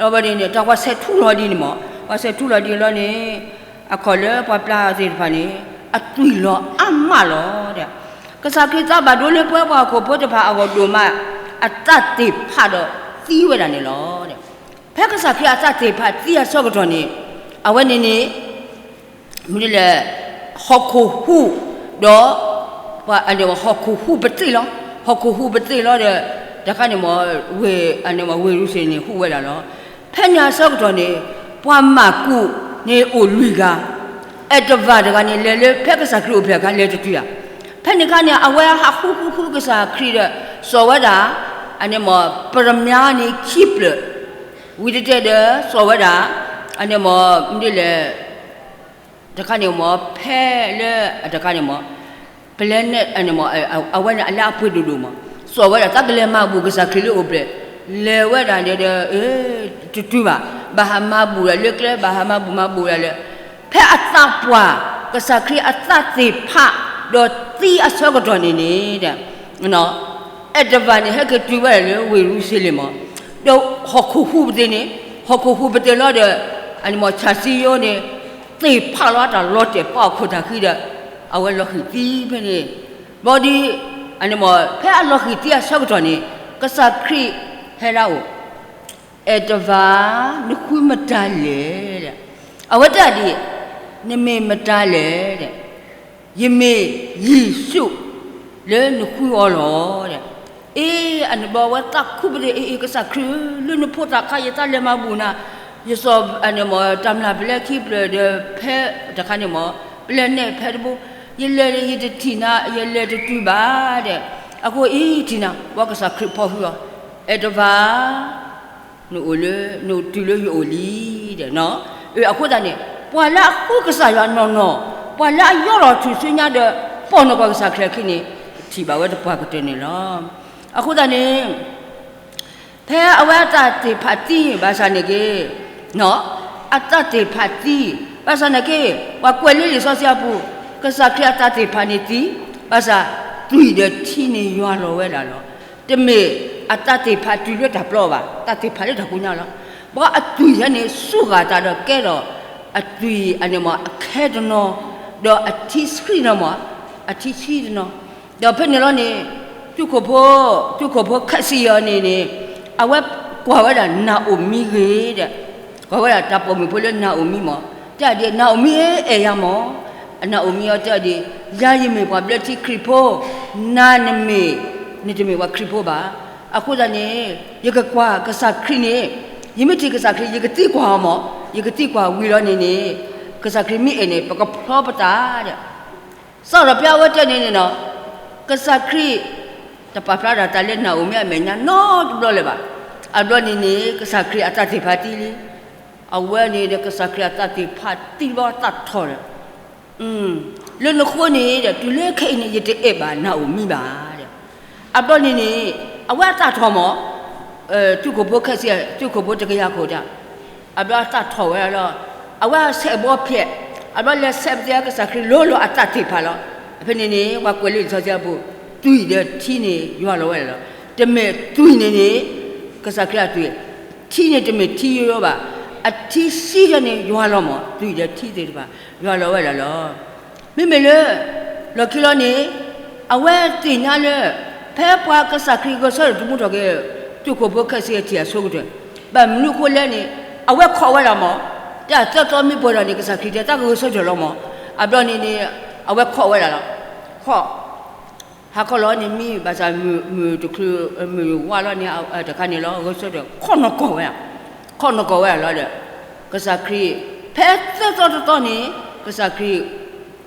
အဝဲန့ၣ်န့ၣ် တၢ်ပှၤဆဲးထူလီၤဒ်န့ၣ်မး, ပှၤဆဲးထူလီၤဒ်လီၤန့ၣ်, အခီၣ်လၢပှၤပျၢ်အီၤသ့ၣ်တဖၣ်န့ၣ် အသွံၣ်လီၤအါမးလီၤဒီး, ကစၢ်ခရံာ်သးဘၣ်ဒိလၢပှၤဟီၣ်ခိၣ်ဖိတဖၣ်အဂီၢ်ဒိၣ်မး, အသးသ့ၣ်ဖးဒီးသံဝဲဒၣ်န့ၣ်လီၤ. ဖဲကစၢ်ခရံာ်အသးသ့ၣ်ဖးသံအဆၢကတီၢ်န့ၣ်, အဝဲန့ၣ်န့ၣ် မ့ၢ်လဲၣ်, ဟီၣ်ခိၣ်ဟူး, ဒီး ဟီၣ်ခိၣ်ဟူးပသ့ၣ်လီၤ, ဟီၣ်ခိၣ်ဟူးပသ့ၣ်လီၤဒီး တခါန့ၣ်မ့ၢ် ဝ့ၢ် အန့ၣ်မ့ၢ်ဝ့ၢ်ရူၤၡလ့ၣ်န့ၣ်ဟူးဝဲဒၣ်လီၤ. ဖဲန့ၣ်အဆၢကတီၢ်န့ၣ် ပှၤမၢ်ကူးန့ၣ်အိၣ်လွံၢ်ဂၤ, အဲၣ်တဝၤတဂၤန့ၣ် လဲၤလၢဖဲကစၢ်ခရံာ်အိၣ်ဖျဲၣ်အခါ လဲၤတတုၤဧါ. ဖဲန့ၣ်အခါန့ၣ် အဝဲဟးဃူဃူဃူကစၢ်ခရံာ်ဒီး စိာ်ဝဲဒၣ် အန့ၣ်မ့ၢ် ပတ္တမြားန့ၣ်ခံဖျၢၣ်, ဝံၤတတဲဒီး စိာ်ဝဲဒၣ် အန့ၣ်မ့ၢ် မ့ၢ်လဲၣ် တခါန့ၣ်မ့ၢ် ဖဲလၢ တခါန့ၣ်မ့ၢ် planet အန့ၣ်မ့ၢ် အဝဲန့ၣ်အလၢအပှဲၤဒိၣ်ဒိၣ်မး, စိာ်ဝဲဒၣ် တၢ်ကလဲၤမၤဘူၣ်ကစၢ်ခရံာ်လၢအိၣ်ဖျဲၣ်, လဲၤဝဲဒၣ်ဒီး တတုၤဘၣ်, ဘၣ်ဟးမၤဘူၣ်ဒၣ်လၢကျဲ ဘၣ်ဟးမၤဘူၣ်မၤဘူၣ်ဒၣ်လၢ ဖဲအသးပှၢ် ကစၢ်ခရံာ်အသးသ့ၣ်ဖး ဒီးသံအဆၢကတီၢ်န့ၣ်န့ၣ် အဲၣ်တဝၤန့ၣ် ဟဲက့ၤတုၤဝဲဒၣ်လၢဝ့ၢ်ရူၤၡလ့ၣ်မး, ဒီးဟီၣ်ခိၣ်ဟူးပသ့ၣ်န့ၣ်, ဟီၣ်ခိၣ်ဟူးပသ့ၣ်လီၤဒီး အန့ၣ်မ့ၢ်ဆၣ်စံယိန့ၣ် သ့ၣ်ဖးလီၤအတၢ်လီၤတဲာ်ပာ်အခိၣ်သးဃံဒီး အဝဲလီၤဃံၤသံဖဲန့ၣ်, ဘျီဒ် အန့ၣ်မ့ၢ် ဖဲအလီၤဃံၤသံအဆၢကတီၢ်န့ၣ် ကစၢ်ခရံာ်ဟဲဒၣ်အိၣ် အဲၣ်တဝၤ နဃုမတၤလဲၣ်, အဝဲတဲဒ်အံၤ, နမ့ၢ်မတၤလဲၣ်, ယမ့ၢ်ယ့ၣ်ၡူး လၢနဃုအီၤလီၤ. အ့ အန့ၣ်ဘျီဝဲသးခုပသ့ၣ် အ့ ကစၢ်ခရံာ်ဧၢ, လၢနဖိသၣ်ခါ ယသးလဲၤမၤဘူၣ်နၤ, ယစိာ်အန့ၣ်မ့ၢ် တၢ်မျၢ်ပလဲခံဖျၢၣ်ဒီး ဖဲတခါန့ၣ်မ့ၢ် ပလဲနဲၣ်ဖဲတဘိ, ယလဲၤယတထံၣ်နၤ, ယလဲၤတတုၤဘၣ်ဒီး, အဃိအံၤထံၣ်နၤ ဘၣ်ကစၢ်ခရံာ်ဖီၣ်ဃုာ်အီၤ, အဲၣ်တဝၤ နအိၣ်လၢ နတုၤလၢယအိၣ်လံဒီး, အဃိသတးန့ၣ် ပှၤလၢအဃုကစၢ်ယွၤနီၢ်နီၢ်, ပှၤလၢအယီၢ်ထီၣ်ထူၣ်စုညါဒီး ပိာ်နီၣ်ကွၢ်ကစၢ်ခရံာ်အခံန့ၣ် ထံၣ်ဘၣ်ဝဲသပှၢ်ကတၢၢ်န့ၣ်လီၤ. အဃိသတးန့ၣ် ဖဲအဝဲအသးသ့ၣ်ဖးသံ ဘၣ်ဆၣ်န့ၣ်က့ အသးသ့ၣ်ဖးသံ, ဘၣ်ဆၣ်န့ၣ်က့ ပှၤကွဲးလၢလံာ်စီဆှံအပူၤ, ကစၢ်ခရံာ်အသးသ့ၣ်ဖးန့ၣ်သံ, ဘၣ်ဆၣ်သွံၣ်ဒီးထံန့ၣ်ယွၤလီၤဝဲဒၣ်လီၤ. တမ့ၢ်အသးသ့ၣ်ဖးတုၤလၢတၢ်ပျီဘၣ်, သးသ့ၣ်ဖးလၢတၢ်ကိညါလီၤ. ဘၣ်အသွံၣ်ယဲန့ၣ် စူၢ်ဂၢ်သးဒီးကဲထီၣ် အသွံၣ်အန့ၣ်မ့ၢ် အခဲတနီၤ, ဒီးအထံဆှံတနီၤမ့ၢ်, အထံဆှံတနီၤ, ဒီးဖဲန့ၣ်လီၤန့ၣ် သုးခိၣ်ဖိ, သုးခိၣ်ဖိခဲဆံယီၤန့ၣ်န့ၣ်, အဝဲကွၢ်ဝဲဒၣ်နၤအိၣ်မံဂ့ၤဒီး, ကွၢ်ဝဲဒၣ်တၢ်ပိာ်မုၣ်ဖိလၢနၤအိၣ်မံမၢ်, တဲဒ် နၤအိၣ်မံဧၢအဲၣ်ယၤမၢ်, နၤအိၣ်မံအီၤတဲဒ်, ယၤယမ့ၢ်ပှၤဘျၢထံခရံာ်ဖိ, နၤနမ့ၢ်, နတမ့ၢ်ပှၤခရံာ်ဖိဘၣ်. အဃိသတးန့ၣ်, ယကကွၢ်ကစၢ်ခရံာ်န့ၣ်, ယမ့ၢ်ထံၣ်ကစၢ်ခရံာ် ယကသံကွၢ်အီၤမၢ်, ယကသံကွၢ်ဝံၤလီၤန့ၣ်န့ၣ်, ကစၢ်ခရံာ်မ့ၢ်အဲၣ်န့ၣ် ပကဖျီပသးဒီး စးထီၣ်ဖဲအဝဲတဲန့ၣ်န့ၣ်နီၤ, ကစၢ်ခရံာ် တပာ်ဖျါဒၣ်တၢ်လၢနၤအိၣ်မံအမဲာ်ညါနီတဘျီလၢၤဘၣ်. အဘျီန့ၣ်န့ၣ် ကစၢ်ခရံာ်အသးသ့ၣ်ဖးတံၢ်လံ. အဝဲန့ၣ်ဒီး ကစၢ်ခရံာ်အသးသ့ၣ်ဖးတံၢ်ဘၣ်သးထီၣ်ဒီး, လၢနဃိန့ၣ်ဒီး တုၤလၢခဲအံၤန့ၣ် ယတအဲၣ်ဘၣ်နၤအိၣ်မံဘၣ်ဒီး, အဘျီန့ၣ်န့ၣ် အဝဲအသးထီၣ်မၢ်, သုးခိၣ်ဖိခဲဆံ, သုးခိၣ်ဖိတကယၤခိၣ်တၢ် အဘျီအသးထီၣ်ဝဲဒၣ်လီၤ. အဝဲဆဲးဘီဖျဲး, အဘျီလဲၤဆဲးပသ့ကစၢ်ခရံာ်လိၤလိၤအသးသ့ၣ်တဖၣ်လီၤ. ဖဲန့ၣ်န့ၣ် ပှၤကွဲးလၢလံာ်စီဆှံအပူၤ, သွံၣ်ဒီးထံန့ၣ်ယွၤလီၤဝဲဒၣ်လီၤ. တမ့ၢ်သွံၣ်န့ၣ်န့ၣ်, ကစၢ်ခရံာ်အသွံၣ်, ထံန့ၣ်တမ့ၢ်ထံယိယိဘၣ်, အထံဆံးထီၣ်န့ၣ်ယွၤလီၤမၢ်, သွံၣ်ဒီးထံသ့ၣ်တဖၣ် ယွၤလီၤဝဲဒၣ်လီၤ. မ့မ့ၢ်လၢ လီၢ်ခံလီၤန့ၣ်, အဝဲသ့ၣ်ညါလၢ ဖဲပှၤကစၢ်ခရံာ်ဂဲၤဆၢထၢၣ်သမူထီၣ်က့ၤ သုးခိၣ်ဖိခဲဆံယီၤအဆိကတၢၢ်, ဘၣ်မနုၤအဃိလဲၣ်န့ၣ်, အဝဲခိးဝဲဒၣ်မၢ်, တၢ်သၢသီမ့ၢ်ပှဲၤဒီးန့ၣ် ကစၢ်ခရံာ်တဲတၢ်ကဂဲၤဆၢထၢၣ်လီၤမၢ်. အဘျီန့ၣ်န့ၣ်, အဝဲခိးဝဲဒၣ်လီၤ. ခိး ဟးခီလီၤန့ၣ် မံဘၣ်ဆၣ်မုၢ်တချုး မုၢ်ဝါလီၤန့ၣ် တခါန့ၣ်လီၤ ဂဲၤဆၢထၢၣ် ခိးနီၢ်ကီၢ်ဝဲ, ခိးနီၢ်ကီၢ်ဝဲဒၣ်လီၤဒီး, ကစၢ်ခရံာ်, ဖဲသၢသီတသီန့ၣ်, ကစၢ်ခရံာ်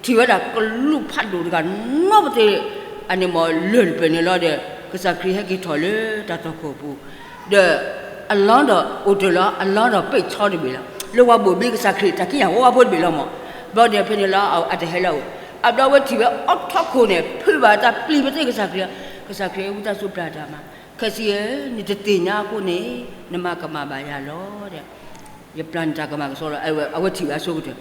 ထံၣ်ဝဲဒၣ်ကလူးဖးဒိၣ်တဂၤနီၢ်ပသ့ၣ်, အန့ၣ်မၢ်လၢၢ်တဖျၢၣ်န့ၣ်လီၤဒီး, ကစၢ်ခရံာ်ဟဲက့ၤထီၣ်လၢတၢ်တီၢ်ခိၣ်ပူၤ, ဒီး အလီၢ်ဒီးအိၣ်တ့ၢ်လီၤ အလီၢ်ဒီးပ့းဆီတဘ့ၣ်လီၤ, လၢပှၤဘိၣ်ဘံကစၢ်ခရံာ်တၢ်ကံၢ်ယၤဝီဝါဖိတဘ့ၣ်လီၤမၢ်. ဘျီန့ၣ်ဖဲန့ၣ်လီၤ အတဟဲလၢအအိၣ်, အဘျီဝဲထံၣ်ဝဲအိးထီၣ်ခိၣ်န့ၣ် ဖုးဘၣ်တၢ်ပျံၤပသ့ၣ်ကစၢ်ခရံာ်, ကစၢ်ခရံာ်ဝံသးစူၤပျၢ်တၢ်မၤ, ခဲဆံယီၤဧၢ နတသ့ၣ်ညါအဃိန့ၣ်, နမၤကမၣ်ဘၣ်ယၤလီၤဒီး, ယပျၢ်နတၢ်ကမၣ်ကစီဒီး အဝဲထံၣ်ဝဲအဆိကတၢၢ်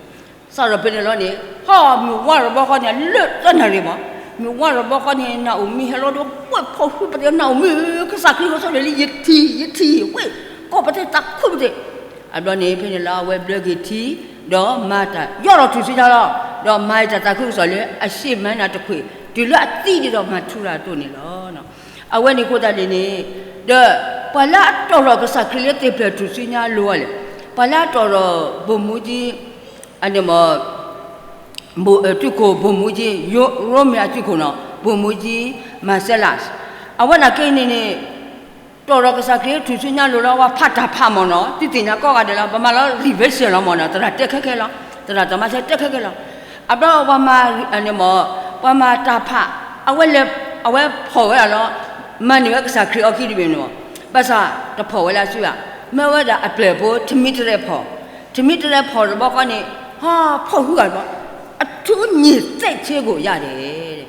စးထီၣ်ဖဲန့ၣ်လီၤန့ၣ်, ဟီၣ်မုၢ်ဝါရီၤဘီဃီန့ၣ် လၢသၢနၣ်ရံၣ်မၢ်, မုၢ်ဝါရီၤဘီဃီန့ၣ် နၤအိၣ်မံဟဲလီၤဒီး ဝဲဖီၣ်ဟုပသ့ၣ် နၤအိၣ်မံဧၢ ကစၢ်ခရံာ်ဂဲၤဆၢထၢၣ်လံ ယထံၣ် ယထံၣ် ဝဲ, ကိးပသ့ၣ်တၢ်ခုပသ့ၣ်, အဘျီန့ၣ်ဖဲန့ၣ်လီၤ အဝဲဘျၢက့ၤထံ, ဒီးမၤတၢ်ယီၢ်ထူၣ်စုညါလီၤ, ဒီးမၤတၢ်သးခုကစီၣ်လၢအရှေ့မန်းနၤတခွံ, တုၤလၢအသံဒ်သိးမၤထူရၤအသိးန့ၣ်လီၤ. အဝဲန့ၣ်အဃိသတးန့ၣ်န့ၣ်, ဒီးပှၤလၢအတီၢ်ထီၣ်ကစၢ်ခရံာ်လၢသ့ၣ်ဖျၢၣ်ထူၣ်စုညါအလိၤအီၤလဲၣ်, ပှၤလၢအတီၢ်ထီၣ် ဗိုလ်မှူးကြီး, အန့ၣ်မၢ် သုးခိၣ် ဗိုလ်မှူးကြီး, ရိမ့ၤအသုးခိၣ်နီၤ ဗိုလ်မှူးကြီး Marcellus, အဝဲန့ၣ်က့န့ၣ်န့ၣ်, တီၢ်ထီၣ်ကစၢ်ခရံာ်ထူၣ်စုညါလိၤလီၤ ပှၤဖးတၢ်ဖးမၢ်နီၤ သုသ့ၣ်ညါကိးဂၤဒဲးလီၤ ပမၤလီၤ revision လီၤမၢ်နီၤ သရၣ်တဲခဲခဲလီၤ သရၣ်တမါဆဲတဲခဲခဲလီၤ, အဘျီပှၤမၤ, န့ၣ်မၢ်, ပှၤမၤတၢ်ဖး, အဝဲလဲၤ, အဝဲဖီၣ်ဝဲဒၣ်လီၤ, မၤန့ၢ်ဝဲကစၢ်ခရံာ်အီၣ်ကံၣ်တဘ့ၣ်န့ၣ်မၢ်, ဘၣ်ဆၣ်တဖီၣ်ဝဲလၢအစုဘၣ်, မ့ၢ်ဝဲဒၣ်အပျဲၢ်ဖိ ထမံတရဲဖီၣ်, ထမံတရဲဖီၣ်တဘျီဃီန့ၣ်, ဟီၣ်ဖီၣ်ဟုဂၤတဘျီ, အထူးညၣ်သဲးဆ့ကိၣ်ယါဒဲး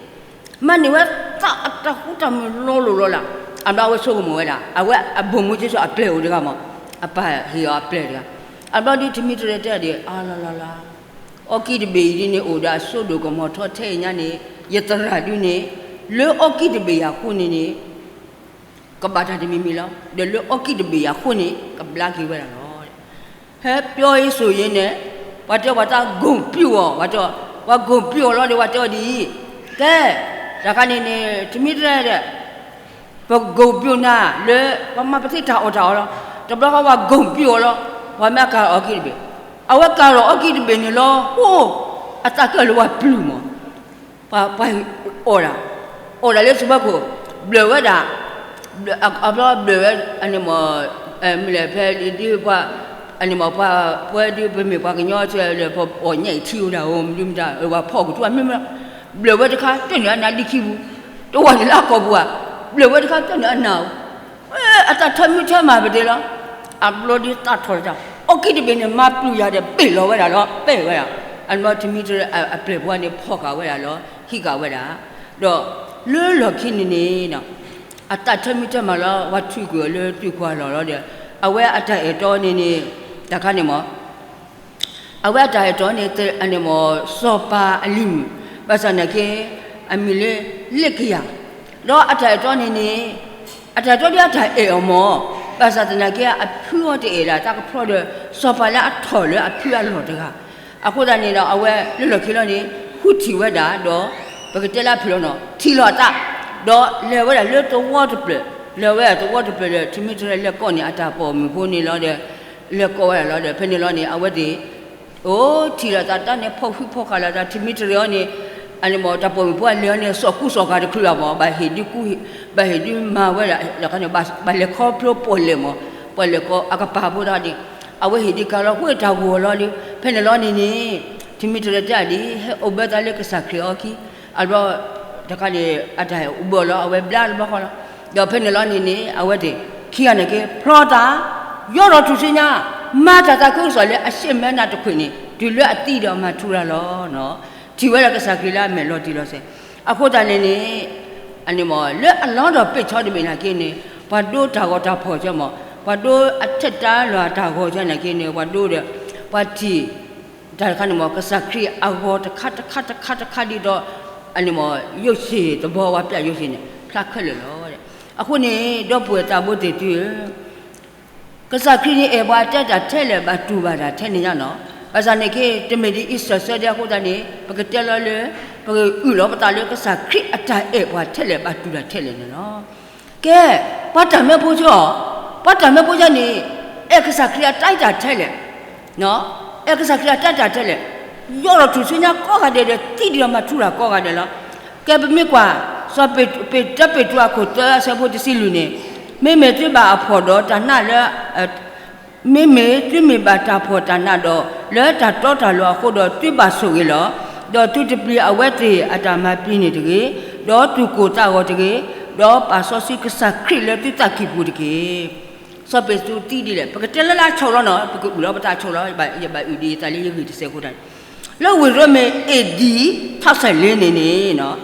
မၤန့ၢ်ဝဲသးအတၢ်ဃူတၢ်မုာ်လီၤလိၤလီၤလး, အဘျီအဝဲဆိကမိၣ်ဝဲဒၣ် အဝဲအ ဗိုလ်မှူးကြီး ဆိအပျဲၢ်အိၣ်တဂၤမၢ်, အပၢ်ဟ့ၣ်အီၤအပျဲၢ်တဂၤ, အဘျီဒုးထမံတရဲတဲဒၣ် အါလီၤလီၤလီၤ, အီၣ်ကံၣ်တဘ့ၣ်အံၤဒ်န့ၣ် အိၣ်ဒီးအစိဒိၣ်ကမီၤထီထဲအံၤညါန့ၣ် ယသရၣ်ဒုးန့ၣ်, လၢအီၣ်ကံၣ်တဘ့ၣ်ယၤအဃိန့ၣ်န့ၣ် ကဘၣ်တၢ်တမံၤမံၤလီၤ, ဒီးလၢအီၣ်ကံၣ်တဘ့ၣ်ယၤအဃိန့ၣ် ကဘျါက့ၤဝဲဒၣ်လီၤ. ဟဲပျီအ့စိၤယ့န့ၣ်, ပှၤတဲပှၤတၢ်ဂုဏ်ပြုအီၤ, ပှၤတဲ, ပှၤဂုဏ်ပြုအီၤလီၤဒီး ပှၤတဲအီၤဒ်အံၤ, ကဲ, တခါန့ၣ်န့ၣ် ထမံတရဲဒီး, ပဂုဏ်ပြုနၤလၢ ပှၤမၤပသ့တၢ်အီၣ်တၢ်အီလီၤ, တဘျီဃီ ပှၤဂုဏ်ပြုအီၤလီၤ, ပှၤမ့ၢ်ကၤအီၣ်ကံၣ်တဘ့ၣ်, အဝဲကၤလီၤအီၣ်ကံၣ်တဘ့ၣ်န့ၣ်လီၤ, အိၣ်, အသးကၢၣ်လၢပှၤပျုၢ်မၢ် ပှၤ, ပှၤအီၣ်ဒၣ်, အီၣ်ဒၣ်လၢသုးဘီခိၣ်, ဘျၢၣ်ဝဲဒၣ်, အဘျီဘျၢၣ်ဝဲ, အန့ၣ်မၢ်, မ့ၢ်လဲၣ်ဖဲဒ်ပှၤ, အန့ၣ်မၢ်ပှၤ, ပှၤဒ်ပမ့ၢ်ပှၤကညီလၢပအီၣ်ညၣ်အံၤထံအိၣ်ဒၣ် အိၣ်မနုၤမတၤ ပှၤဖီၣ်ကထူၣ်အမ့ၢ်မ့ၢ်, ဘျၢၣ်ဝဲတခါ တၢၢ်န့ၢ်အနါဒံခံပူၤ, တဝၢ်န့ၣ်လၢအကိာ်ပူၤဧါ, ဘျၢၣ်ဝဲတခါ တၢၢ်န့ၢ်အနါဧိၤ အတၢ်ထၢမုၢ်ထၢမးပဒဲလီၤ, အဘျီဒ်သးထီၣ်တၢ်, အီၣ်ကံၣ်တဘ့ၣ်န့ၣ် မၤပျုၢ်ယၤဒီး ပ့ၢ်လီၤဝဲဒၣ်လီၤ, ပ့ၢ်ဝဲဒၣ်, အဘျီထမံတရဲအပျဲၢ်ဖိန့ၣ် ဖီၣ်ဃာ်ဝဲဒၣ်လီၤ, ဟံးဃာ်ဝဲဒၣ်, ဒီးလၢလီၢ်ခံန့ၣ်န့ၣ်, အတၢ်ထၢမုၢ်ထၢမးလီၤ ပှၤထုးကွံာ်အီၤလၢသုးခွါလီၢ်လီၤဒီး, အဝဲအတၢ်အဲၣ်တီန့ၣ်န့ၣ်, တခါန့ၣ်မၢ် အဝဲအတၢ်အဲၣ်တီန့ၣ် အန့ၣ်မၢ် စီၤပၤအလံၤမုၣ်, ဘၣ်ဆၣ်သနာ်က့ အမံၤလၢ လ့ၣ်ကယၤ, ဒီးအတၢ်အဲၣ်တီန့ၣ်န့ၣ်, အတၢ်အဲၣ်တီဒ်အတၢ်အဲၣ်အီၤမၢ်, ဘၣ်ဆၣ်သနာ်က့ အဖုအီၤတအဲၣ်ဒၣ်တၢ်ကဖျီဒီး စီၤပၤလၢအထီၣ်လၢအဖုအလီၢ်တဂၤ, အဃိသတးန့ၣ်ဒီး အဝဲလၢလီၢ်ခံလီၤန့ၣ် ဃုထံၣ်ဝဲဒၣ်ဒီး, ပကတဲလၢအဖုၣ်လီၤနီၤ ထံၣ်လီၤအသး, ဒီးလဲၤဝဲဒၣ်လၢသဝီတဖျၢၣ်, လဲၤဝဲဒၣ်သဝီတဖျၢၣ်ဒီး ထံမ့ၢ်တရၢလဲၤကိးန့ၢ်အတၢ်ပိာ်မုၣ်ဖိန့ၣ်လီၤဒီး, လဲၤကိးဝဲဒၣ်လီၤဒီး ဖဲန့ၣ်လီၤန့ၣ် အဝဲသ့ၣ် အိၣ်ထံၣ်လိာ်သးတၢ်န့ၣ် ဖီၣ်ဃံဖီၣ်ဃာ်လိာ်သး ထံမ့ၢ်တရၢအီၤန့ၣ်, အန့ၣ်မ့ၢ် တၢ်ပိာ်မုၣ်ဖိအလဲၤအီၤန့ၣ် စိာ်ကူစိာ်ကၤတချုးဘၣ်မ့ၢ် ဘၣ်ဟ့ၣ်ဒုးကူ, ဘၣ်ဟ့ၣ်ဒုးမၤဝဲဒၣ်, ဘၣ်လဲၤခီဖျိပီၣ်လဲၣ်မ့ၢ်, ပီၣ်လဲၣ်ကီအကပၤဖိတၢ်န့ၣ်, အဝဲဟ့ၣ်ဒုးကၤလီၤ ဝ့ၢ်တၢ်ဂီၤလီၤဒီး ဖဲန့ၣ်လီၤန့ၣ်န့ၣ်, ထံမ့ၢ်တရၢတဲဒ် ဟဲအိၣ်ဘၢသးလၢကစၢ်ခရံာ်အီၤခံ, အဘျီ တခါန့ၣ် အတၢ်ဟဲအိၣ်ဘၢအီၤလီၤ အဝဲဘျါတဘျီဃီလီၤ. ဒီးဖဲန့ၣ်လီၤန့ၣ်န့ၣ် အဝဲသ့ၣ် ခံဂၤန့ၣ်က့ ဖျီသး, ယီၢ်ဒီးထူၣ်စုညါ, မၤတၢ်သးခုကစီၣ်လၢအရှ့မဲနၢ်တခွံၣ်န့ၣ် တုၤလၢအသံဒီးမၤထူရၤလီၤ. ထံၣ်ဝဲဒၣ်ကစၢ်ခရံာ်လၢအမဲာ်လီၤတံၢ်လီၤဆဲး, အဃိသတးန့ၣ်န့ၣ်, အန့ၣ်မ့ၢ် လၢအလီၢ်ဒီးပ့ာ်ဆီတဘ့ၣ်နာ်က့န့ၣ်, ပှၤဒိတၢ်ဂီၤတၢ်ဖီၣ်ကမ့ၢ်, ပှၤဒိအထၢၣ်တၢ်လီၢ်တၢ်ဂီၤကနာ်က့န့ၣ် ပှၤဒိဒီး, ပှၤထံၣ် တၢ်တခါန့ၣ်မ့ၢ် ကစၢ်ခရံာ်အဂီၤတခါတခါတခါတခါဒ်သိး, အန့ၣ်မ့ၢ် ယိၤၡ့ၣ်သဘီဝဲပျၢ်ယိၤၡ့ၣ်န့ၣ် ဖျါခဲလၢာ်လီၤ. အဃိန့ၣ် ဒီပုၢ်ဝဲၢ်သးဘိသ့ၣ်သုဧၢ, ကစၢ်ခရံာ်န့ၣ်အဲၣ်ပှၤတဲတၢ်ထဲလဲၣ် ဘၣ်တူၢ်ဘၣ်တၢ်ထဲန့ၣ်ညါနီၤ, ဘၣ်ဆၣ်န့ၣ်က့ တမ့ၢ်ဒ်အံၤစၢၢ်ဆၢဒ်အဃိသတးန့ၣ် ပကတဲလီၤလၢ, ပကအုၣ်လီၤပသးလၢကစၢ်ခရံာ်အတၢ်အဲၣ်ပှၤထဲလဲၣ်ဘၣ်တူၢ်တၢ်ထဲလဲၣ်န့ၣ်လီၤ. ကဲ, ပှၤတၢ်မၢဖိဆၢအီၤ, ပှၤတၢ်မၢဖိဆၢန့ၣ်, အဲၣ်ကစၢ်ခရံာ်အတၢ်အဲၣ်တၢ်ထဲလဲၣ်, အဲၣ်ကစၢ်ခရံာ်အတၢ်အဲၣ်တၢ်ထဲလဲၣ်, ယီၢ်ဒီးထူၣ်စုညါကိးဂၤဒဲးဒီး သံဒ်ဒီးမၤထူရၤကိးဂၤဒဲးလီၤ. ကဲပမ့ၢ်ကွၢ်, စီၤပ့းတရူးအခိၣ်သၢအဆၢဖိတဆံလွံၢ်န့ၣ်, မ့မ့ၢ်သုဘၣ်အဖှီၣ်ဒီးတၢ်နးလၢ မ့မ့ၢ်သုမ့ၢ်ဘၣ်တၢ်ဖှီၣ်တၢ်နးဒီး လၢတၢ်တီတၢ်လိၤအဃိဒီး သုဘၣ်ဆိၣ်ဂ့ၤလီၤ. ဒီးသုတပျံၤအဝဲသ့ၣ်အတၢ်မၤပျံၤန့ၣ်တဂ့ၤ, ဒီးသူၣ်ကိၢ်သးဂီၤတဂ့ၤ, ဒီးပာ်စီဆှံကစၢ်ခရံာ်လၢသုသးကံၢ်ပူၤတက့ၢ်. စီၤပ့းတရူးသံဒ်လဲၣ်, ပကတဲလၢလၢအဆိးလီၤနီၤ, ပကအုၣ်လီၤပသးဆိးလီၤ, ယဘၣ်အုၣ်ဒ်ယသးလၢယဂ့ၢ်တစဲးအဃိတၢ်န့ၣ်, လၢဝ့ၢ်ရိမ့ၤ A D ထီၣ်ဆဲးလ့န့ၣ်န့ၣ်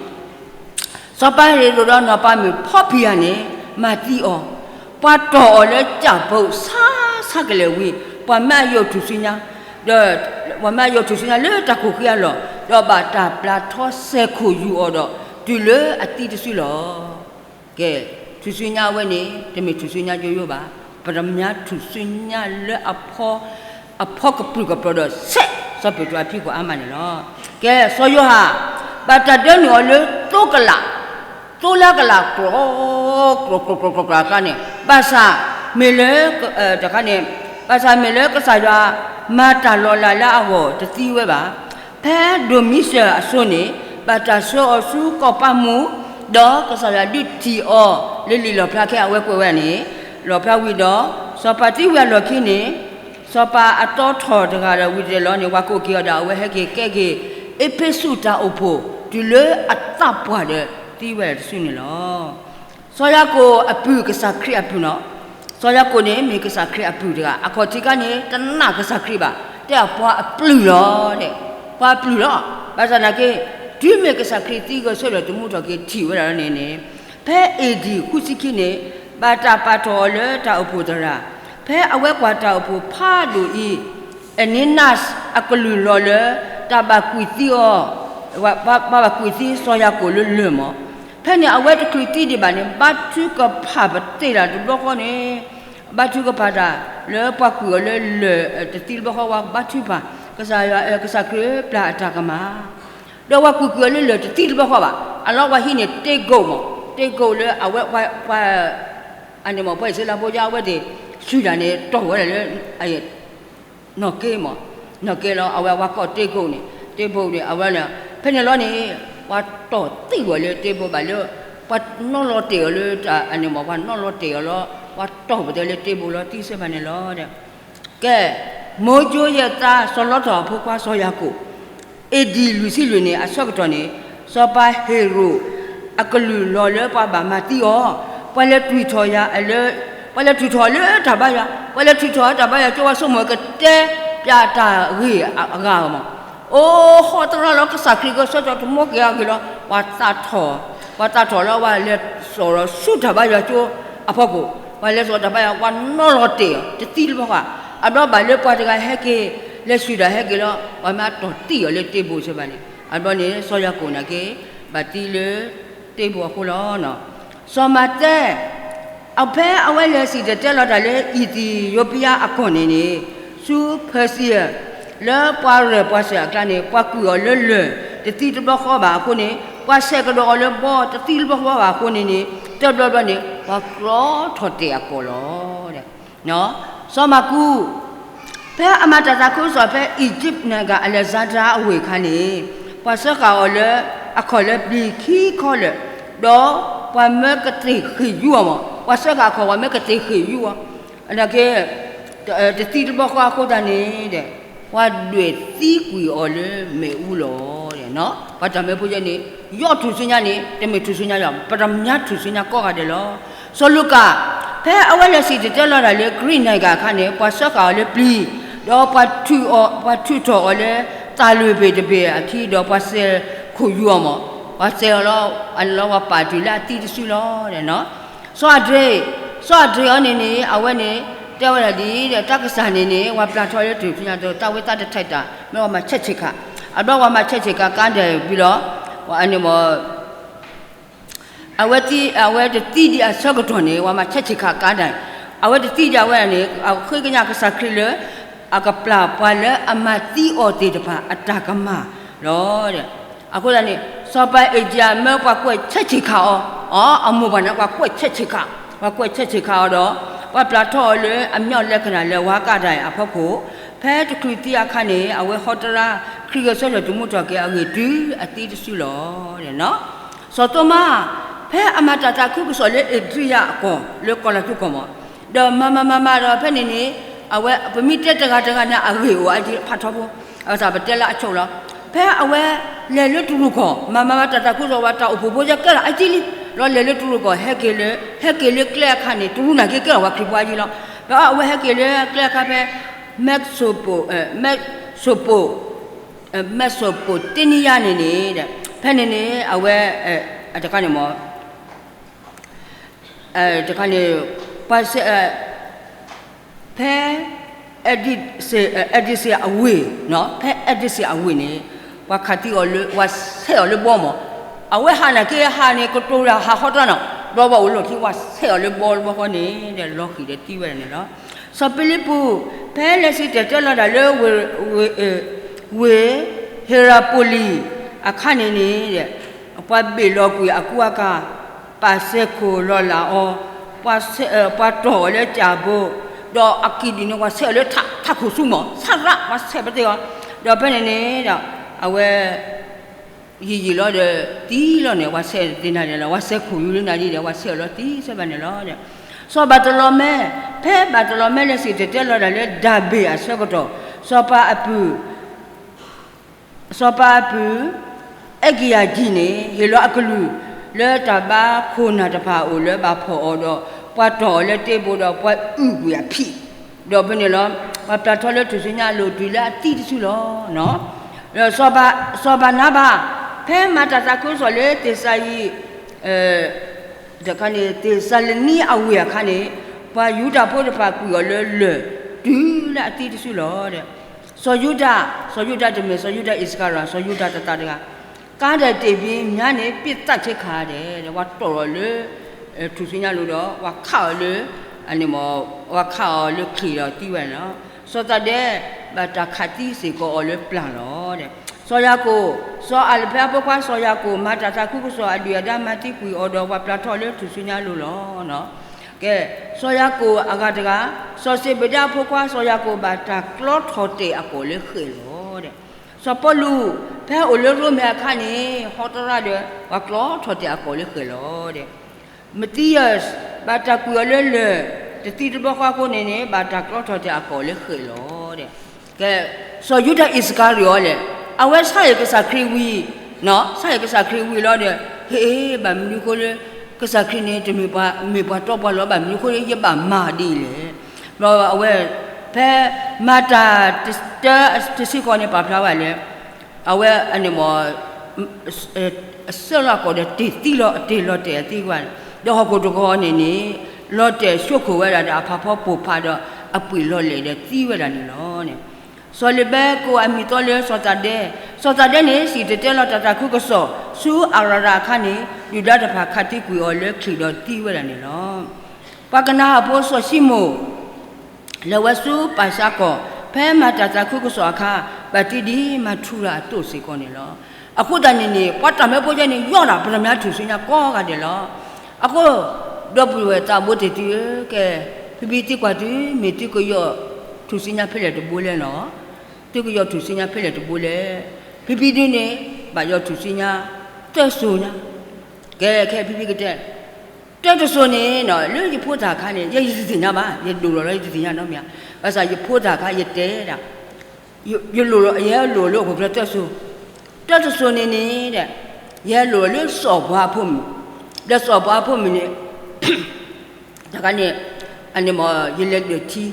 စီၤပၤဟ့ၤရိာ်ဒီးနီၢ်ပၤမုၣ်ဖီဖံးယၤန့ၣ် မၤသံအီၤ, ပှၤတီၢ်အီၤလၢကၠၣ်ပိဆါဆါကလဲာ်ဝံၤ, ပှၤမၤယိာ်ထူၣ်စုညါ, ဒီးပှၤမၤယိာ်ထူၣ်စုညါလၢတၢ်ကိၢ်ဃံအလီၢ်, ဒီးဘၣ်တၢ်ပျၢ်ထီစဲးခိၣ်ယူၤအီၤဒီး တုၤလၢအသံတစုလီၤ. ကဲ, ထူၣ်စုညါအဝဲန့ၣ် တမ့ၢ်ထူၣ်စုညါယိယိဘၣ်, ပတမၤထူၣ်စုညါလၢ အဖီကပြုၢ်ကပြီၤဒီးဆဲး စီၤပ့းတရူးအဖံးခိၣ်အါမးန့ၣ်လီၤ. ကဲ, စီၤယိၤဟၣ် ဘၣ်တၢ်ဒၢနုာ်အီၤလၢသိကလး, သိလၢကလး ကြီ, ကြီကြီကြီကြီအကျါန့ၣ်, ဘၣ်ဆၣ်မ့ၢ်လၢ, တခါန့ၣ်, ဘၣ်ဆၣ်မ့ၢ်လၢကစၢ်ယွၤမၤတၢ်လီၤလးလၢအဂီၢ်တသံဝဲဘၣ်. ဖဲဒိၣ်မံစၢၤအစိၤန့ၣ် ဘၣ်တၢ်ဆှၢအီၤဆူကီၢ်ပၤမူး, ဒီးကစၢ်ယွၤဒုးထံၣ်အီၤလၢလံာ်လီၣ်ဖျါခဲအံၤ အဝဲကွဲးဝဲန့ၣ်, လီၣ်ဖျါဝံၤဒီး စီၤပၤသံဝံၤအလီၢ်ခံန့ၣ်, စီၤပၤအသီထီၣ်တဂၤဒီးဝံၤတလီၤန့ၣ် ပှၤကိးက့ၤအီၤဒီး အဝဲဟဲက့ၤကဲက့ၤ အ့းဖ့းစူးတၢ်အိၣ်ဖှိၣ် တုၤလၢအသးပှၢ်ဒီးသံဝဲဒၣ်တစုန့ၣ်လီၤ. စီၤယၤကိာ်အပုၢ် ကစၢ်ခရံာ်အပုၢ်နီၤ, စီၤယၤကိာ်န့ၣ်မ့ၢ်ကစၢ်ခရံာ်အပုၢ်တဂၤ, အခီၣ်ထံးခါန့ၣ် တနာ်ကစၢ်ခရံာ်ဘၣ်, တဲပှၤအပျုၢ်လီၤ, ပှၤအပျုၢ်လီၤ. ဘၣ်ဆၣ်သနာ်က့ တုၤမ့ၢ်ကစၢ်ခရံာ်သံဂဲၤဆၢထၢၣ်သမူထီၣ်က့ၤထံၣ်ဝဲဒၣ်န့ၣ်န့ၣ်, ဖဲ A D ဃုဆံခံန့ၣ် ဘၣ်တၢ်ပာ်ထီၣ်အီၤလၢတၢ်အိၣ်ဖှိၣ်သရၣ်, ဖဲအဝဲကွၢ်တၢ်အိၣ်ဖှိၣ်ဖးဒိၣ်အံၤ အနံနၢးအကလုၢ်လီၤလၢ တၢ်ဘၣ်ကွံာ်သံအီၤ, ပှၤဘၣ်ကွံာ်သံစီၤယၤကိာ်လၢလၢၢ်မး, ဖဲန့ၣ်အဝဲတချုးသံဒံးဘၣ်န့ၣ် ဘါထုကဖၣ်ပသ့ၣ်တၢ်တဘျီဃီန့ၣ်, ဘါထုကဖၣ်တၢ်လၢပှၤကွံာ်အီၤလၢလၢၢ်တသံတဘျီဃီ ပှၤဘါထုကဖၣ်, ကစၢ်ယွၤ ကစၢ်ခရံာ်ပျၢ်အတၢ်ကမၣ်, ဒီးပှၤကွံာ်ကွံာ်အီၤလၢလၢၢ်တသံတဘျီဃီဘၣ်, အလီၢ်ပှၤဟံးန့ၢ်တ့ကိးမး, တ့ကိးလၢအဝဲပှၤ အန့ၣ်မး ပှၤအံၣ်စရ့လးဖိယါအဝဲသ့ၣ် ဆူၣ်တၢ်န့ၣ် တီၢ်ဝဲဒၣ်လၢ နီၢ်က့မး, နီၢ်က့လီၤ အဝဲပှၤကိးတ့ကိးန့ၣ် တ့ကိးန့ၣ် အဝဲန့ၣ် ဖဲန့ၣ်လီၤန့ၣ် ပှၤတီၢ်သံဝဲလၢတ့ကိးဘၣ်လၢ ပှၤနီၣ်လီၤတဲာ်အီၤလၢ အန့ၣ်မး ပှၤနီၣ်လီၤတဲာ်အီၤလီၤ ပှၤတီၢ်ပတဲလၢတ့ကိးလီၤသံစ့ၢ်ဘၣ်န့ၣ်လီၤ. ကဲ, မိၤကိယဲၢ်သး စီၤလီထီၣ်အဖိခွါစီၤယၤကိာ် A D လွံၢ်ဆံလွံၢ်န့ၣ် အဆၢကတီၢ်န့ၣ် စီၤပၤဟ့ၤရိာ် အကလုၢ်လီၤလၢပှၤဘၣ်မၤသံအီၤ, ပှၤလဲၤတွံၢ်ထီၣ်ယၤလၢ, ပှၤလဲၤထုးထီၣ်အီၤလၢတၢ်ဘါယွၤ, ပှၤလဲၤထုးထီၣ်အီၤတၢ်ဘါယွၤကၠိ ပှၤဆိကမိၣ်ကတဲပျၢ်တၢ်ဂ့ၢ်အဂၤမး, အိၣ်ဟီၣ်သရၣ်လီၤ ကစၢ်ခရံာ်ကဆၢထီၣ်တမီက့ၤအဂ့ၢ်လီၤ, ပှၤသးထီၣ်, ပှၤသးထီၣ်လီၤ ပှၤလဲၤစိာ်လီၤဆူတၢ်ဘါယွၤကၠိအဖီခိၣ်, ပှၤလဲၤစိာ်တၢ်ဘါယွၤ ပှၤနီၣ်လီၤတဲာ်အီၤ တသံတဘျီဃီ, အဘျီဘၣ်လၢပှၤတဂၤဟဲက့ၤ လဲၤဆူၣ်တၢ်ဟဲက့ၤလီၤ ပှၤမ့ၢ်တီၢ်သံအီၤလၢတ့ကိးစ့ၢ်ဘၣ်န့ၣ်, အဘျီန့ၣ် စီၤယၤကိာ်န့ၣ်က့ၤ ဘၣ်သံလၢတ့ကိးအဃိလီၤ. စီၤမၤသဲ အဖဲအဝဲလဲၤစံၣ်တဲၤတဲလီၤတၢ်လၢ အံၣ်သံယိးပံယါအကီၢ်န့ၣ်န့ၣ်, ဆူဖၢစံယၤ လၢပှၤရဲၣ်ပှၤစၢၤအကျါန့ၣ် ပှၤကွံာ်အီၤလၢလၢၢ်တသံတဘျီဃီဘၣ်အဃိန့ၣ်, ပှၤဆဲးကဒီးအီၤလၢဘီ တသံတဘျီဃီဘၣ်အဃိန့ၣ်န့ၣ် တဘျီဘျီန့ၣ် ပှၤကျီထီၣ်တဲာ်အကီၢ်လီၤ. စီၤမၢ်ကူး ဖဲအမၤတၢ်သးခုကစီၣ်ဖဲ Egypt နဂၤ Alexander အဝ့ၢ်အခါန့ၣ် ပှၤစၢဃာ်အီၤလၢ အခီၣ်လၢပျံၤခံခီလၢာ်, ဒီးပှၤမၢကသ့ၣ်ဃ့ၢ်ယူၤအီၤမး, ပှၤစၢဃာ်အခီၣ် ပှၤမၢကသ့ၣ်ဃ့ၢ်ယူၤအီၤ, အနာ်က့ တသံတဘျီဃီအဃိသတးန့ၣ် ပှၤဒွဲၣ်သံကွံာ်အီၤလၢမ့ၣ်အူလီၤ. ပှၤတၢ်မၢဖိကဲန့ၣ် ယီၢ်ထူၣ်စုညါန့ၣ် တမ့ၢ်ထူၣ်စုညါယီၤ, ပတၢ်မၢထူၣ်စုညါကိးဂၤဒဲးလီၤ. စီၤလူၤကၣ် ဖဲအဝဲလဲၤစံၣ်တဲၤတဲလီၤတၢ်လၢ Greece နဂၤအခါန့ၣ် ပှၤစၢဃာ်အီၤလၢပျံၤ, ဒီးပှၤထုးထီၣ်အီၤလၢသးလွံၢ်ဘ့ၣ်တဘ့ၣ်အခံ, ဒီးပှၤစဲးခိၣ်ယူၤအီၤမး, ပှၤစဲးအီၤလီၤ, အန့ၣ်လီၤ ပှၤပာ်တုၤလၢအသံတစုလီၤ. စီၤအၤဒြ့, စီၤအၤဒြ့အီၤန့ၣ်န့ၣ် အဝဲန့ၣ် တဲဝဲဒၣ်ဒ်ဒီး တၢ်ကစၢ်န့ၣ်န့ၣ် ပှၤပျၢ်ထီၣ်လၢထူၣ်စုညါအသိး တၢ်ဝဲသးတထံၣ်တၢ် မ့ၢ်ပှၤမၤဆဲးဆံးခါ, အဘျီပှၤမၤဆဲးဆံးခါကါဒဲးဝံၤလီၤ, အန့ၣ်မး အဝဲသံ အဝဲတသံဒံးအဆၢကတီၢ်န့ၣ် ပှၤမၤဆဲးဆံးခါကါဒဲး, အဝဲတသံဒံးအဝဲဒၣ်န့ၣ် အဃ့ကညးကစၢ်ခရံာ်လၢ အကပျၢ်ပှၤလၢအမၤသံအီၤသ့ၣ်တဖၣ်အတၢ်ကမၣ်လီၤ. အဃိသတးန့ၣ် စီၤပၤအ့ၣ်ကံအမၢပှၤကွဲးဆဲးဆံးခါအီၤ, အမိၢ်ပှၢ်န့ၣ် ပှၤကွဲးဆဲးဆံးခါ, ပှၤကွဲးဆဲးဆံးခါအီၤဒီး ပှၤပျၢ်ထီၣ်အီၤလၢအမၠီၣ်လဲခနၣ်လၢဝါကါဒၣ်အဖီခိၣ်, ဖဲတချုးသံအခါန့ၣ် အဝဲဟီတရါ ခရံာ်ဂဲၤဆၢထၢၣ်သမူထီၣ်က့ၤအဂ့ၢ်တုၤအသံတစုလီၤ. စီၤသိမါ ဖဲအမၤတၢ်သးခုကစီၣ်လၢအ့းတြံယါအကီၢ် လၢကီၢ်လၤသူကီၢ်မး, ဒီးမၤမၤမၤမၤဒီးဖဲန့ၣ်န့ၣ် အဝဲ ပမ့ၢ်တဲတဂၤတဂၤန့ၣ်အဂ့ၢ်အိၣ်အါက့ ဖးထီဘိ, အသးပတဲလၢအဆိးလီၤ. ဖဲအဝဲလဲၤလၢတရူးကီၢ် မၤမၤမၤတၢ်သးခုကစီၣ် ပှၤတၢ်အိၣ်ဖှိၣ်ဖိကဲကဲထီၣ်အါက့လံ, ဒီးလဲၤလၢတရူးကီၢ် ဟဲက့ၤလၢ ဟဲက့ၤလၢကျဲအခါန့ၣ် တရူးနာ်က့ကဲထီၣ်ပှၤခရံာ်ဖိအါက့လီၤ. ဖဲအဝဲဟဲက့ၤလၢကျဲအခါဖဲ မ့ၣ်စိပိၣ် မ့ၣ်စိပိၣ် မ့ၣ်စိပိၣ်တ့နံယါန့ၣ်န့ၣ် ဖဲန့ၣ်န့ၣ် အဝဲ တခါန့ၣ်မး တခါန့ၣ် ပှၤစဲ ဖဲ အဲဒ့စ့းအဝ့ၢ်, ဖဲအဲဒ့စ့းအဝ့ၢ်န့ၣ် ပှၤခးသံအီၤလၢ ပှၤဆဲးအီၤလၢဘီမး, အဝဲဟးနာ်က့ဟးန့ၣ် ကတိၤတၢ်ဟးဟီတရါနီၤ, ဘျီဘၣ်အိၣ်လီၢ်ခံ ပှၤဆဲးအီၤလၢဘီတဘျီဃီန့ၣ် ဒီးလီၤဃံၤဒီးသံဝဲဒၣ်န့ၣ်လီၤ. စီၤဖံလံပူး ဖဲလဲၤစံၣ်တဲၤတဲလီၤတၢ်လၢ ဝ့ၢ် ဟ့ၤရၤပူၤလံၤအခါန့ၣ်န့ၣ် ပှၤဘ့ၣ်လီၤကွံာ်အကူအကၤ, ပာ်စဲးခိၣ်လီၤလးအီၤ, ပှၤတီၢ်အီၤလၢကၠၢ်ဘိ, ဒီးအကံၣ်ဒံၣ်န့ၣ် ပှၤဆဲးအီၤလၢထးခိၣ်ဆူမး, ဆၣ်ရး ပှၤဆဲးပသ့အီၤ, ဒီးဖဲန့ၣ်န့ၣ်ဒီး အဝဲ ယံာ်ယံာ်လီၤဒီး သံလီၤန့ၣ် ပှၤဆဲးသ့ၣ်နၤဒဲးလီၤ, ပှၤစဲးခိၣ်ယူၤလၢနၤဒ်ဒီး ပှၤဆဲးအီၤလီၤသံစဲဘၣ်န့ၣ်လီၤ. စီၤဘၤတလီၤမဲ, ဖဲဘၤတလီၤမဲလဲၤစံၣ်တဲၤတဲလီၤတၢ်လၢဒၤဘ့ၣ်အဆၢကတီၢ်, စီၤပၤအပုၢ် စီၤပၤအပုၢ် အဲကယၤကံန့ၣ် ဟ့ၣ်လီၤအကလုၢ်လၢတၢ်ဘါခိၣ်နၢ်တဖၣ်အအိၣ်လၢဘၣ်ဖီၣ်အီၤဒီး ပှၤတီၢ်အီၤလၢတ့ဘိဒီး ပှၤအုၣ်ကွံာ်အဖံး, ဒီးဖဲန့ၣ်လီၤ ပှၤပျၢ်ထီၣ်လၢထူၣ်စုညါအလိၤတုၤလၢအသံတစုလီၤ. စီၤဘၤနါဘၤ ဖဲမၤတၢ်သးခုကစီၣ်လၢသ့းစၤယံ တခါန့ၣ် သ့းစၤလနံအဝ့ၢ်အခါန့ၣ် ပှၤယူဒၤဖိတဖၣ်ကွံာ်အီၤလၢလၢၢ် တုၤလၢအသံတစုလီၤ. စီၤယူဒၤ, စီၤယူဒၤတမ့ၢ် စီၤယူဒၤအံၣ်စကၤရၤ, စီၤယူဒၤတသးတဂၤ, ကါဒဲးတ့ၢ်ဘံမၠါန့ၣ် ပ့ၣ်သၣ်ဆ့ခါဒဲး ပှၤတီၢ်အီၤလၢ ထူၣ်စုညါလိၤဒီး ပှၤခးအီၤလၢ ပှၤခးအီၤလၢချံးဒီးသံဝဲန့ၣ်လီၤ. စီၤသးဒဲ ဘၣ်တၢ်ခးသံစ့ၢ်ကီးအီၤလၢပျၢ်လီၤ. စီၤယၤကိာ်, စီၤအၤလဖဲအဖိခွါ စီၤယၤကိာ် မၤတၢ်သးခုကစီၣ်အဒုၣ်အဒါမၤသံကွံာ်အီၤဒီး ပှၤပျၢ်ထီၣ်လၢထူၣ်စုညါလိၤလီၤ. ကဲ, စီၤယၤကိာ်အဂၤတဂၤ, စီၤစ့းဘ့းဒၣ်အဖိခွါ စီၤယၤကိာ်ဘၣ်တၢ်ကျီထီၣ်တဲာ်အကီၢ်လၢဃဲၣ်လီၤ. စီၤပီလူး ဖဲအိၣ်လၢရိမ့ၤအခါန့ၣ် ဟီတရါဒီး ပှၤကျီထီၣ်တဲာ်အကီၢ်လၢဃဲၣ်လီၤ. မသံယၢၣ် ဘၣ်တၢ်ကွံာ်အီၤလၢလၢၢ် တသံတဘျီဃီအဃိန့ၣ်န့ၣ် ဘၣ်တၢ်ကျီထီၣ်တဲာ်အကီၢ်လၢဃဲၣ်လီၤ. ကဲ, စီၤယူဒၤအံၣ်စကၤရံၤအီၤလဲၣ်, အဝဲဆါအံၤကစၢ်ခရံာ်ဝံၤ, ဆါအံၤကစၢ်ခရံာ်ဝံၤလီၤဒီး ဟ့ၣ် ဘၣ်မနုၤအဃိလၢ ကစၢ်ခရံာ်န့ၣ် တမ့ၢ်ပှၤ မ့ၢ်ပှၤတီပှၤလိၤ ဘၣ်မနုၤအဃိလၢယဘၣ်မၤဒ်လဲၣ်. ဒီးအဝဲ ဖဲမၤတၢ်တဆံဃီန့ၣ် ပာ်ဖျါဝဲလဲၣ် အဝဲန့ၣ်မ့ၢ် အဆၢလီၤကီၢ်ဒီးတ့ၢ်သံလီၤ တ့ၢ်လီၤတဲာ်အသံကွၢ်, ဒီးဟီၣ်ခိၣ်တဂီၤန့ၣ်န့ၣ် လီၤတဲာ်ဆိခိၣ်ဝဲဒၣ်ဒီးအဖးဖီပိာ်ဖးဒီးအပှ့ၤလီၤလဲာ်ဒီးသံဝဲဒၣ်န့ၣ်လီၤ. စီၤလ့ၤဘဲကိးအမံၤသီလၢစီၤသးဒဲ, စီၤသးဒဲန့ၣ် စံၣ်တဲၤတဲလီၤတၢ်သးခုကစီၣ် ဆူအၤရရၤအခါန့ၣ် ဒုၣ်ဒါတဖၣ်ခးသံကွံာ်အီၤလၢချံးဒီးသံဝဲဒၣ်န့ၣ်လီၤ. ပှၤကနၤအၤဖိစီၤၡံမိၣ် လဲၤဝဲဆူပၢ်ၡါကီၢ် ဖဲမၤတၢ်သးခုကစီၣ်အခါ ဘၣ်သံဒ်မၤထူရၤအသိးစ့ၢ်ကီးန့ၣ်လီၤ. အဃိသတးန့ၣ်န့ၣ် ပှၤတၢ်မၢဖိကဲန့ၣ် ယီၢ်ဒၣ် ပတမၢထူၣ်စုညါကိးဂၤဒဲးလီၤ. အဃိ ဒီပုၢ်ဝဲၢ်သးဘိတ့ၢ်သုဧၢ, ကဲ ဖံဖံသံကွၢ်သု မ့ၢ်သုကယီၢ်ထူၣ်စုညါဖဲလဲၣ်တဘိလဲၣ်နီၤ, သုကယီၢ်ထူၣ်စုညါဖဲလဲၣ်တဘိလဲၣ်. ဖံဖံဒုန့ၣ် ဘၣ်ယီၢ်ထူၣ်စုညါ သၢစိၤညါ, ကဲ ခဲဖံဖံကတဲ တၢတစိၤန့ၣ်နီၤ လၢယဖိသၣ်ခါန့ၣ် ယဲယတသ့ၣ်ညါဘၣ်, ယဒိၣ်လီၤလီၤ ယတသ့ၣ်ညါနီတမံၤ, ဘၣ်ဆၣ်ယဖိသၣ်ခါယတဲဒၣ် ယလိၣ်လီၤ ယဟဲလိၣ်လၢဟီၣ်ခိၣ်ချၢသၢစိၤ, တၢတစိၤန့ၣ်န့ၣ်ဒီး ယဟဲလိၣ်လီၤလၢစီၤပၤဖိမုၣ်, ဒီးစီၤပၤဖိမုၣ်န့ၣ် တခါန့ၣ် အန့ၣ်မ့ၢ် ယလဲၤဒၢးထံ,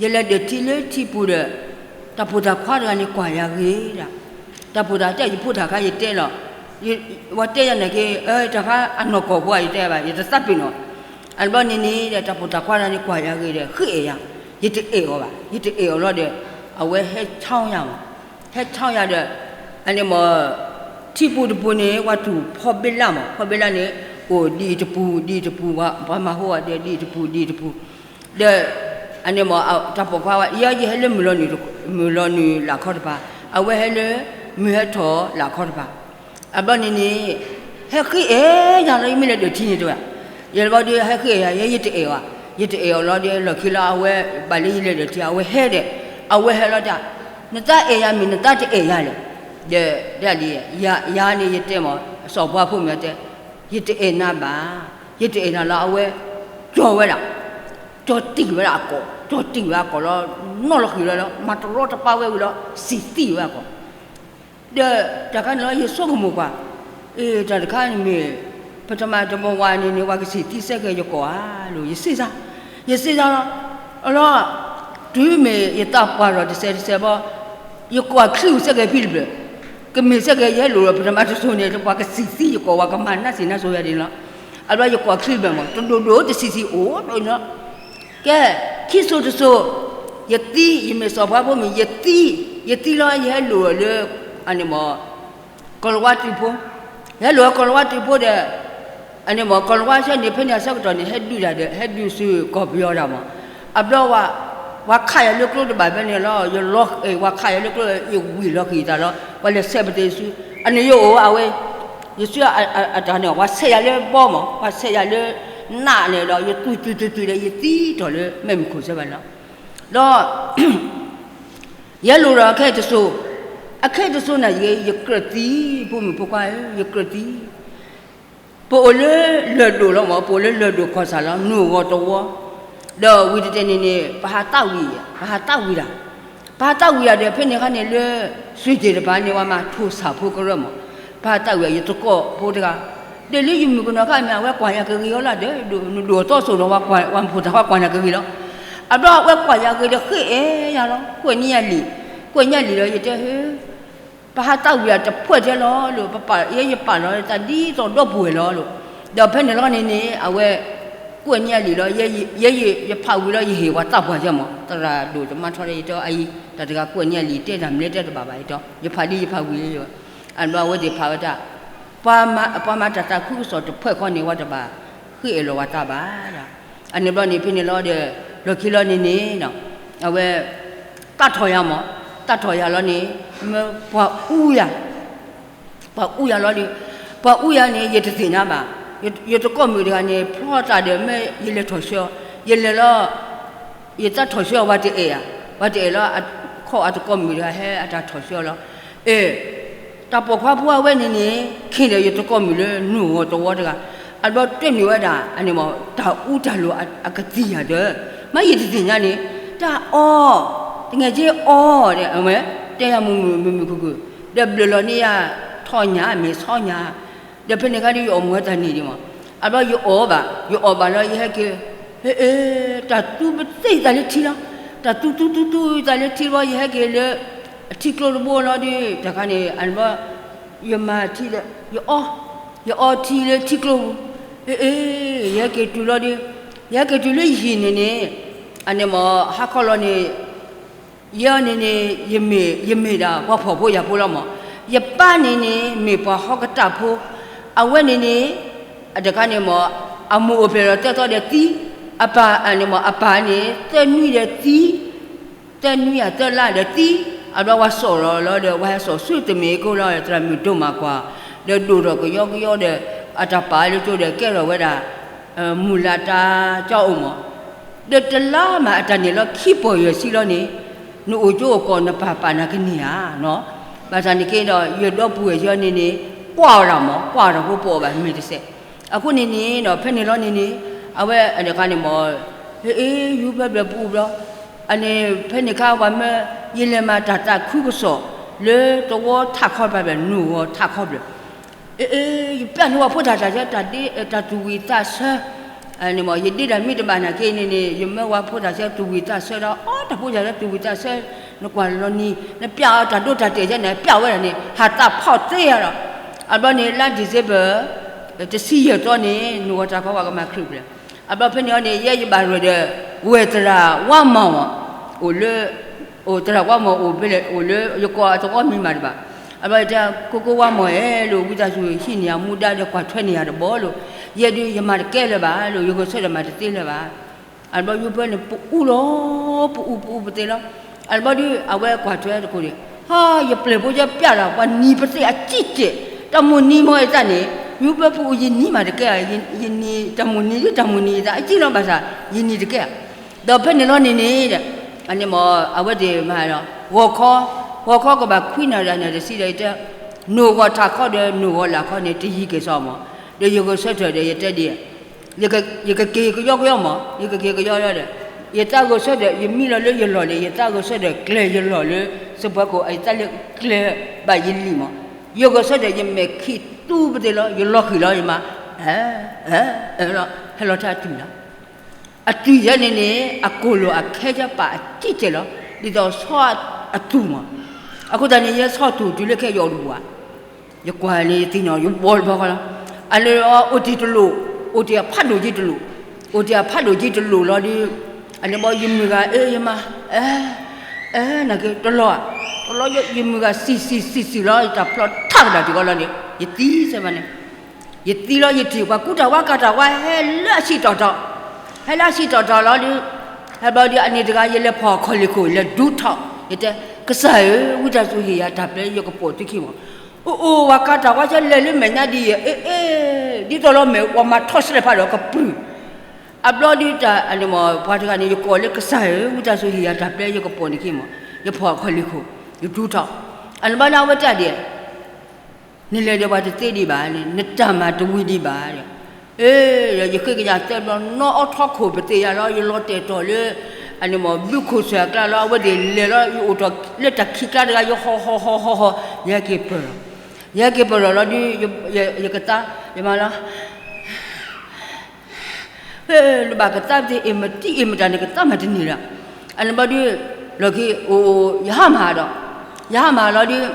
ယလဲၤဒၢးထံလၢထံပူၤဒီး တၢ်ဖိသၣ်ခွါတဂၤန့ၣ်ကွၢ်ယၤဂ့ၤဒၣ်, တၢ်ဖိသၣ်တဲ ယဖိသၣ်ခါယတဲလီၤ, ဝဲတဲယၤန့ၣ်က့ တၢ်ခါအနီၢ်ကီၢ်ဖိယတဲဘၣ် ယတသးပ့ၤနီၣ်, အဘျီန့ၣ်န့ၣ်ဒီး တၢ်ဖိသၣ်ခွါတဂၤန့ၣ်ကွၢ်ယၤဂ့ၤဒီး ဃ့အဲၣ်ယၤ, ယတအဲၣ်အီၤဘၣ်, ယတအဲၣ်အီၤလီၤဒီး အဝဲဟဲဆီယၤမး, ဟဲဆီယၤဒီး အန့ၣ်မ့ၢ် ထံပူၤတပူၤန့ၣ် ပှၤတူၢ်ဖီဘ့လၣ်မး, ဖီဘ့လၣ်န့ၣ် အိၣ်ဒ်အံၤတပူၤ ဒ်အံၤတပူၤ ပှၤမၤဟိဝဲဒီး ဒ်အံၤတပူၤ ဒ်အံၤတပူၤ, ဒီး အန့ၣ်မ့ၢ် တၢ်ပိာ်ခွါဝဲ ယဲယဟဲလၢ မုၢ်လီၤနုာ်လၢ်ခီတပၤ, အဝဲဟဲလၢ မုၢ်ဟဲထီၣ်လၢ်ခီတပၤ, အဘျီန့ၣ်န့ၣ် ဟဲဃ့အဲၣ်ယၤလီၤ ယမ့ၢ်လဲၤဒၢးထံန့ၣ်တဲဝဲ, ယဲဘျီဒီးဟဲဃ့အဲၣ်ယၤ ယဲယတအဲၣ်အီၤ, ယတအဲၣ်အီၤလီၤဒီး လီၢ်ခံလီၤ အဝဲဘၣ်လၢယလဲၤဒၢးထံ အဝဲဟဲဒီး အဝဲဟဲလီၤတၢ်, နတၢ်အဲၣ်ယၤမ့ၢ်နတၢ်တအဲၣ်ယၤလဲၣ်, ဒီးဒ်လံ, ယၤန့ၣ်ယတဲမး စီၤပၤဖိမုၣ်တဲ, ယတအဲၣ်နၤဘၣ်, ယတအဲၣ်နၤလီၤ အဝဲ ကၠီၤဝဲဒၣ်, ကၠီၤတံၢ်ဝဲဒၣ်အကိာ်, ကၠီၤတံၢ်ဝဲအကိာ်လီၤ, နီၣ်လီၤဃံၤလီၤလီၤ မၤတရီတပါဝဲဝံၤလီၤ စံၣ်သံဝဲအကိာ် ဒီးတၢ်ခါန့ၣ်လီၤ ယဆိကမိၣ်ကွၢ်, အ့ တၢ်တခါန့ၣ်မ့ၢ် ပထမတဘဝန့ၣ်န့ၣ် ပှၤကစံၣ်သံစဲကဲယကိာ်ဧါလိၤ ယစံးစၢ်, ယစံးစၢ်လီၤ, လီၤ, တုၤမ့ၢ်ယသးပှၢ်ထီၣ်တစဲးတစဲးဘီ, ယကွၢ်ချံစဲကဲဖံတဖျၢၣ်, ကမ့ၢ်စဲကဲယဟဲလိၣ်ဒီး ပထမတစိၤန့ၣ် ပှၤကစံၣ်သံယကိာ် ပှၤကမၤနၢ်စံၣ်နၢ်စိၤယၤဒ်န့ၣ်လီၤ, အဘျီယကွၢ်ချံဘၢၣ်မး တဒိၣ်ဒိၣ်တဆံးဆံးအိၣ်ဒ်န့ၣ်လီၤ ကဲ, ခံစိၤတစိၤ, ယသံ, ယမ့ၢ်စီၤပၤဖိမုၣ် ယသံ, ယသံလီၤ ယဟဲလိၣ်လၢ အန့ၣ်မ့ၢ် ကီၤလၤဝါတံၤဖိ, ယဟဲလိၣ်လၢကီၤလၤဝါတံၤဖိဒီး အန့ၣ်မ့ၢ် ကီၤလၤဝါဆၢန့ၣ် ဖဲန့ၣ်အဆၢကတီၢ်န့ၣ် ဟဲဒုးတၢ်ဒီး ဟဲဒုးဆူကီၢ်ပယီၤတၢ်မး, အဘျီဝဲ ပှၤခးယၤလၢကျိတဘၣ်ဖဲန့ၣ်လီၤ, ယလီၤ, ပှၤခးယၤလၢကျိ ယဝံၣ်လီၤဃံၤသးလီၤ, ပှၤလဲၤဆဲးပတ့ၢ်ဆူ, အန့ၣ်ယအိၣ်အဝဲ ယစုအတၢ်န့ၣ် ပှၤဆဲးယၤလၢဘီမး ပှၤဆဲးယၤလၢ နးန့ၣ်ဒီး ယသွံၣ်သွံၣ်သွံၣ်သွံၣ်ဒီး ယသံတီၢ်လၢမဲာ်မုၢ်ခိၣ်စဲဘၣ်န့ၣ်လီၤ, ဒီး ယဲလိာ်ဒီးအခဲအံၤတစိၤ, အခဲအံၤတစိၤန့ၣ် ယကြၢးသံ, ဖိမုၣ်ဖိခွါဧၢ, ယကြၢးသံ, ပအိၣ်လၢလၢၢ်ဒိၣ်လီၤမး, ပအိၣ်လၢလၢၢ်ဒိၣ်ကီၢ်ဆၣ်လီၤ, နူၢ်ဂီၤတဝီ, ဒီးဝံၤတတဲာ်န့ၣ်န့ၣ် ပဟးသးဝံၤ, ပဟးသးဝံၤတၢ်, ပဟးသးဝံၤတၢ်ဒီး ဖဲန့ၣ်အခါန့ၣ်လၢ စွ့ၣ်တ့ၢ်တပၤန့ၣ် ပှၤမၤထိၣ်ဆၣ်ဖိကရၢမး, ပဟးသးဝံၤယသကိးဖိတဂၤ, ဒီးလၢယမုၢ်ကနီၤခါမ့ၢ် အဝဲကွၢ်ယၤကဂ့ၤအီၤလီၤဒီး နဒိၣ်အသီစိၤဒီး ပှၤဖိသၣ်ခွါကွၢ်နၤကဂ့ၤလီၤ, အဘျီအဝဲကွၢ်ယၤဂ့ၤဒီးဃ့အဲၣ်ယၤလီၤ, ကွဲးန့ၢ်ယၤလံာ်, ကွဲးန့ၢ်ယၤလံာ်ဒီး ယတဲဟၢ ပဟးသးဝံၤတဖှဲၣ်ထဲလီၤလီၤ, ပပာ်, ယဲယပာ်လီၤတၢ်ဒ်သိးဒီပုၢ်ဝဲၢ်လီၤလီၤ, ဒီးဖဲန့ၣ်လီၤန့ၣ်န့ၣ် အဝဲ ကွဲးန့ၢ်ယၤလံာ်လီၤ, ယဲယဖးဝံၤလီၤ ယဟ့ၣ်ပှၤသးပှၢ်ယဲမး, သရၣ်ဒိၣ်တမါထီဒီး ယတဲအအံၤ တၢ်တဂၤကွဲးန့ၢ်ယၤလံာ် တဲတၢ်မနုၤလဲၣ်တဲတဘၣ်ဘၣ် ယတဲ, ယဖးဒ်ယဖးဝံၤလီၤ, အဘျီအဝဲသ့ၣ်ဖးဝဲတၢ်, ပှၤမၤတၢ်သးခုကစီၣ်တဖှဲၣ်ဃီန့ၣ် ဝဲတဘၣ်ဃ့အဲၣ်လီၤဝဲတၢ်ဘၣ်, အန့ၣ်ဘျီန့ၣ် ဖဲန့ၣ်လီၤဒီး လီၢ်ခံလီၤန့ၣ်န့ၣ် အဝဲ သးထီၣ်ယၤမး, သးထီၣ်ယၤလီၤန့ၣ် မ့ၢ်ပှၤအူယၤ, ပှၤအူယၤလီၤဒီး, ပှၤအူယၤန့ၣ် ယတသ့ၣ်ညါဘၣ်, ယတကိးမုၣ်တဂၤန့ၣ် ဖျီသးဒီး မ့ၢ်ယလဲၤထီၣ်ဆှၢအီၤ, ယလဲၤလီၤ, ယသးထီၣ်ဆှၢအီၤ ပှၤတအဲၣ်ဧါ, ပှၤတအဲၣ်လီၤ, ခီအတကိးမုၣ်တဂၤဟဲအတၢ်ထီၣ်ဆှၢအီၤလီၤ, အဲ တၢ်ပိာ်ခွါဖိအဝဲန့ၣ်န့ၣ် ခ့ဒီးယတကိးမုၣ်လၢနူၢ်ဂီၤတဝီတဂၤ, အဘျီတၢ်နုာ်ဝဲဒၣ် အန့ၣ်မး တၢ်အူတၢ်လိၤအကသံၣ်ယၤဒီး, မ့ၢ်ယတသ့ၣ်ညါန့ၣ်, တၢ်အီ, တငဲးက့အီ, တဲယၤမုာ်မုာ်မုာ်မုာ်ခုၣ်ခုၣ်, ဒီးဘျၢၣ်လီၤန့ၢ်ယၤ ထီၣ်ညၣ်မ့ၢ်ဆီညၣ်, ဒီးဖဲန့ၣ်အခါဒီး ယအီၣ်မူတၢ်န့ၣ်ဒံးမး, အဘျီယအီၣ်ဘၣ်, ယအီၣ်ဘၣ်လီၤ ယဟဲက့ၤ, ဟ့ၣ် တၢ်သူပသ့ၣ်သးလၢထံလီၤ, တၢ်သူသူသူသူသးလၢထံလီၤ ယဟဲက့ၤလၢ အထံကျိတဘိလီၤဒီး တခါန့ၣ် အဘျီ ယမၤထံဒီး ယအီ, ယအီထံလၢထံကျိပူၤ, အ့ အ့ ယဟဲက့ၤတုၤလီၤဒီး ယဟဲက့ၤတုၤလၢယဟံၣ်န့ၣ်န့ၣ်, အန့ၣ်မး ဟါခီလီၤန့ၣ် ယဲန့ၣ်န့ၣ် ယမ့ၢ်ဒၣ်ပှၤဖှီၣ်ဖိယာ်ဖိလီၤမး, ယပၢ်န့ၣ်န့ၣ် မ့ၢ်ပှၤဟီကတၢၢ်ဖိ, အဝဲန့ၣ်န့ၣ် တခါန့ၣ်မး အမိၢ်အိၣ်ဖျဲၣ်လီၤသၢသီဒီးသံ, အပၢ်န့ၣ်မး အပၢ်န့ၣ် သၢနွံဒီးသံ သၢနွံယၤသၢလါဒီးသံ, အဘျီဝဲစိာ်လီၤလီၤဒီး ဝဲဟဲစိာ်ဆူတမံၤကိၢ်လီၤ သရၣ်မုၣ်ဒိၣ်မးကွၢ်, ဒီးဒိၣ်ထီၣ်ကယီကယီဒီး အတၢ်ပာ်လၢကၠိဒီးကဲထီၣ်ဝဲဒၣ် မုၢ်လၢ်တၢ်ကၠီအိၣ်မး, ဒီးတလါမးအတၢ်န့ၣ်လီၤခံပီၢ်ယဲၢ်ဆံလီၤန့ၣ်, နအိၣ်ကၠိအိၣ်ကီၢ်နပာ်ပာ်နၤကန့ၢ်ဧါနီၤ, ဘၣ်ဆၣ်န့ၣ်က့ဒီး ယဒီပုၢ်ဝဲၢ်ယီၤန့ၣ်န့ၣ် ကွၢ်အီၤဒၣ်မး ကွၢ်အီၤဒၣ်ဖိပိာ်အီၤဘၣ်မ့ၢ်တစဲး, အဃိန့ၣ်န့ၣ်ဒီး ဖဲန့ၣ်လီၤန့ၣ်န့ၣ် အဝဲတခါန့ၣ်မး ဟ့ၣ်အ့ ယူၤဖဲဘျဲၣ်ပူၤဘျီ, အန့ၣ် ဖဲန့ၣ်ခါဝဲမၢ ယလဲၤမၤတၢ်သးခုကစီၣ် လၢသဝီထးခီဘျၣ်ဘျဲၣ် နိၣ်ဂီၤထးခီဘျၣ်, အ့ ယပျၢ်န့ၢ်ဝဲဖိတၢ်တၢ်ဆၢ တၢ်သူၣ်ဝံၣ်သးဆၢ, ယဒ့တၢ်မံတဘၣ်နာ်က့န့ၣ်န့ၣ် ယမၢဝဲဖိတၢ်ဆၢသူၣ်ဝံၣ်သးဆၢဒီး အီ တၢ်ဖိတၢ်ဆၢသူၣ်ဝံၣ်သးဆၢ, နကွၢ်လီၤနံၤ နပျၢ်အီၤတၢ်ဒိတၢ်တဲာ်ယဲန့ၣ် ပျၢ်ဝဲဒၣ်န့ၣ် ဟးသးဖီၣ်သ့ယၤဒီး, အဘျီန့ၣ် လါ December တဆံယဲၢ်သီန့ၣ် နိၣ်ဂီၤထးခီဝဲကမၤခရံာ်ဖျၢၣ်, အဘျီဖဲန့ၣ်အီၤန့ၣ် ယဲယဘၣ်ရဲၣ်ဒီး ဝဲၢ်သရၣ်ဝါမီၢ်, အိၣ်လၢ အိၣ်သရၣ်ဝါမီၢ်အိၣ်ဖဲလဲၣ် အိၣ်လၢယကိးအသဝီမံၤမးတဘၣ်, အဘျီယတဲ ကိကိဝါမီၢ်ဧၢ လိၣ်ဝံသးစူၤဟံးန့ၢ်ယၤမူဒါဒီးကွၢ်ထွဲန့ၢ်ယၤတဘျီလိၤ, ယဲဒုးယမၤတကဲလၢၤဘၣ်လိၤ ယဂဲၤဆၢထၢၣ်မၤတသ့လၢၤဘၣ် အဘျီယူၤဖဲန့ၣ် ပအူလီၤ, ပအူပအူပသ့လီၤ, အဘျီဒုး အဝဲကွၢ်ထွဲတကိးန့ၣ်, ဟါ ယပျဲၢ်ဖိယပျၢ်လီၤ ပှၤနံၤပသ့ၣ်အစံၣ်တဲာ်, တၢ်မိၣ်နံၤမ့ၢ်ယသးန့ၣ်, ယူၤဖဲပအူယနံၤမးတကဲဧါ, ယနံၤတၢ်မိၣ်နံၤယတၢ်မိၣ်နံၤယသး အစံၣ်လီၤဘၣ်ဆၣ် ယနံၤတကဲဧါ, ဒီးဖဲန့ၣ်လီၤန့ၣ်န့ၣ်, အဝဲသ့ၣ်မၤလီၤ, ဂီၤခီ, ဂီၤခီကဘၣ်ခွံနၣ်ရံၣ်နၣ်ရံၣ်တဆံဒီးယတဲ, နိၣ်ဂီၤထးခီဒီးနိၣ်ဂီၤလၢ်ခီန့ၣ် တယံၤက့ၤစီမး, ဒီးယဂဲၤဆၢထၢၣ်ဒီးယတဲဒ် ယကက့ၤကယီကယီမး, ယကက့ၤကယီကယီဒီး, ယသးဂဲၤဆၢထၢၣ် ယမံလီၤလၢယလီၢ်န့ၣ် ယသးဂဲၤဆၢထၢၣ်ကျဲၤယလီၢ်လၢ စပွဲခိၣ် ယသးလၢကျဲၤဘၣ်ယလံာ်မး, ယဂဲၤဆၢထၢၣ်ယမဲာ်ခံးတူပသ့လီၤ ယလီၤဃံၤလီၤယမါ, ဟဲလီၤထဲအတုၤလီၤ, အတုၤယဲန့ၣ်န့ၣ် အကိၢ်လိာ်အခဲကပာ်အစံၣ်တဲာ်လီၤ, ဒ်သိးဆီအတူၢ်မး, အဃိသတးန့ၣ် ယဲဆီတူၢ်တုၤလၢခဲယအိၣ်တဘူၣ်ဧါ ယကွၢ်န့ၣ်ယသ့ၣ်နီၣ် ယဘီတဘီဃီလီၤ, အလၢအိၣ်တ့ၢ်တလိၣ်, အိၣ်တ့ၢ်အဖးဒိၣ်က့တလိၣ်, အိၣ်တ့ၢ်အဖးဒိၣ်က့တလိၣ်လီၤဒီး, အန့ၣ်ဘီယမုၢ်ဂၤအၢယမါ, အဲ, အဲ, နာ်က့တလီၤ, တလီၤယမုၢ်ဂၤစံၣ်စံၣ်စံၣ်စံၣ်လီၤ ယတၢ်ဖျီထးကဒၣ်တုၤဃီလီၤန့ၣ် ယသံစဲမးန့ၣ်, ယသံလီၤယထံၣ် ပှၤကူတၢ်ဝါကၤတၢ်ဝါဟဲလၢအဆံးတီၢ်တီၢ်, ဟဲလၢအဆံးတီၢ်တီၢ်လီၤဒီး, ဟဲဘျီဒီးအန့ၣ်တဂၤယလဲၤဖီၣ်အခီၣ်လ့ၢ်ခိၣ် လဲၤဒူထီၣ်, ယတဲ, ကစၢ်ဧၢ, ဝံသးစူၤဟ့ၣ်ယၤတၢ်ပျဲယကပိာ်သုခံမး, အိၣ်အိၣ် ပှၤကၤတၢ်ဝါဆဲလဲၤလၢမဲာ်ညါဒ်အံၤ, အ့ အ့, ဒ်သိးလီၤမဲာ် ပှၤမၤထီၣ်စဲးဖးဒီးကပြုၢ်, အဘျီဒီးတၢ်အန့ၣ်မး ပှၤတဂၤန့ၣ် ယကိးလၢကစၢ်ဧၢ, ဝံသးစူၤဟ့ၣ်ယၤတၢ်ပျဲယကပိာ်န့ၣ်ခံမး, ယဖီၣ်အခီၣ်လ့ၢ်ခိၣ်, ယဒူထီၣ်, အန့ၣ်ဘျီန့ၣ်အဝဲတဲဒ် နလဲၤဒီးပှၤတသ့ဒံးဘၣ်န့ၣ် နတၢ်မၤတဝံၤဒံးဘၣ်ဒီး, အ့ ယဃ့ကညးသၢဘျီ နီၢ်အီထီခိၣ်ပသ့ၣ်ယၤလီၤ ယလီၤတဲာ်တီၤလၢ အန့ၣ်မး ဘုခိၣ်ဆၢၣ်အကျါလီၤ အဝဲသ့ၣ်လဲၤလီၤ ယအိၣ်ထီၣ်လၢတၢ်ခံးကျါတဂၤ ယဟီၣ်ဟီၣ်ဟီၣ်ဟီၣ်ဟီၣ် ယဟဲက့ၤပၢၢ်လီၤ, ယဟဲက့ၤပၢၢ်လီၤလီၤဒီး ယကသါ ယမၤလီၤ လၢဘၣ်ကသါသ့ၣ်အ့ၣ်မတံအ့ၣ်မတၤန့ၣ် ကသါမၤတန့ၢ်ဒီး, အန့ၣ်ဘျီဒီး လီၢ်ခံအိၣ် ယဟါမၢ်ဒီး, ယဟါမၢ်လီၤဒီး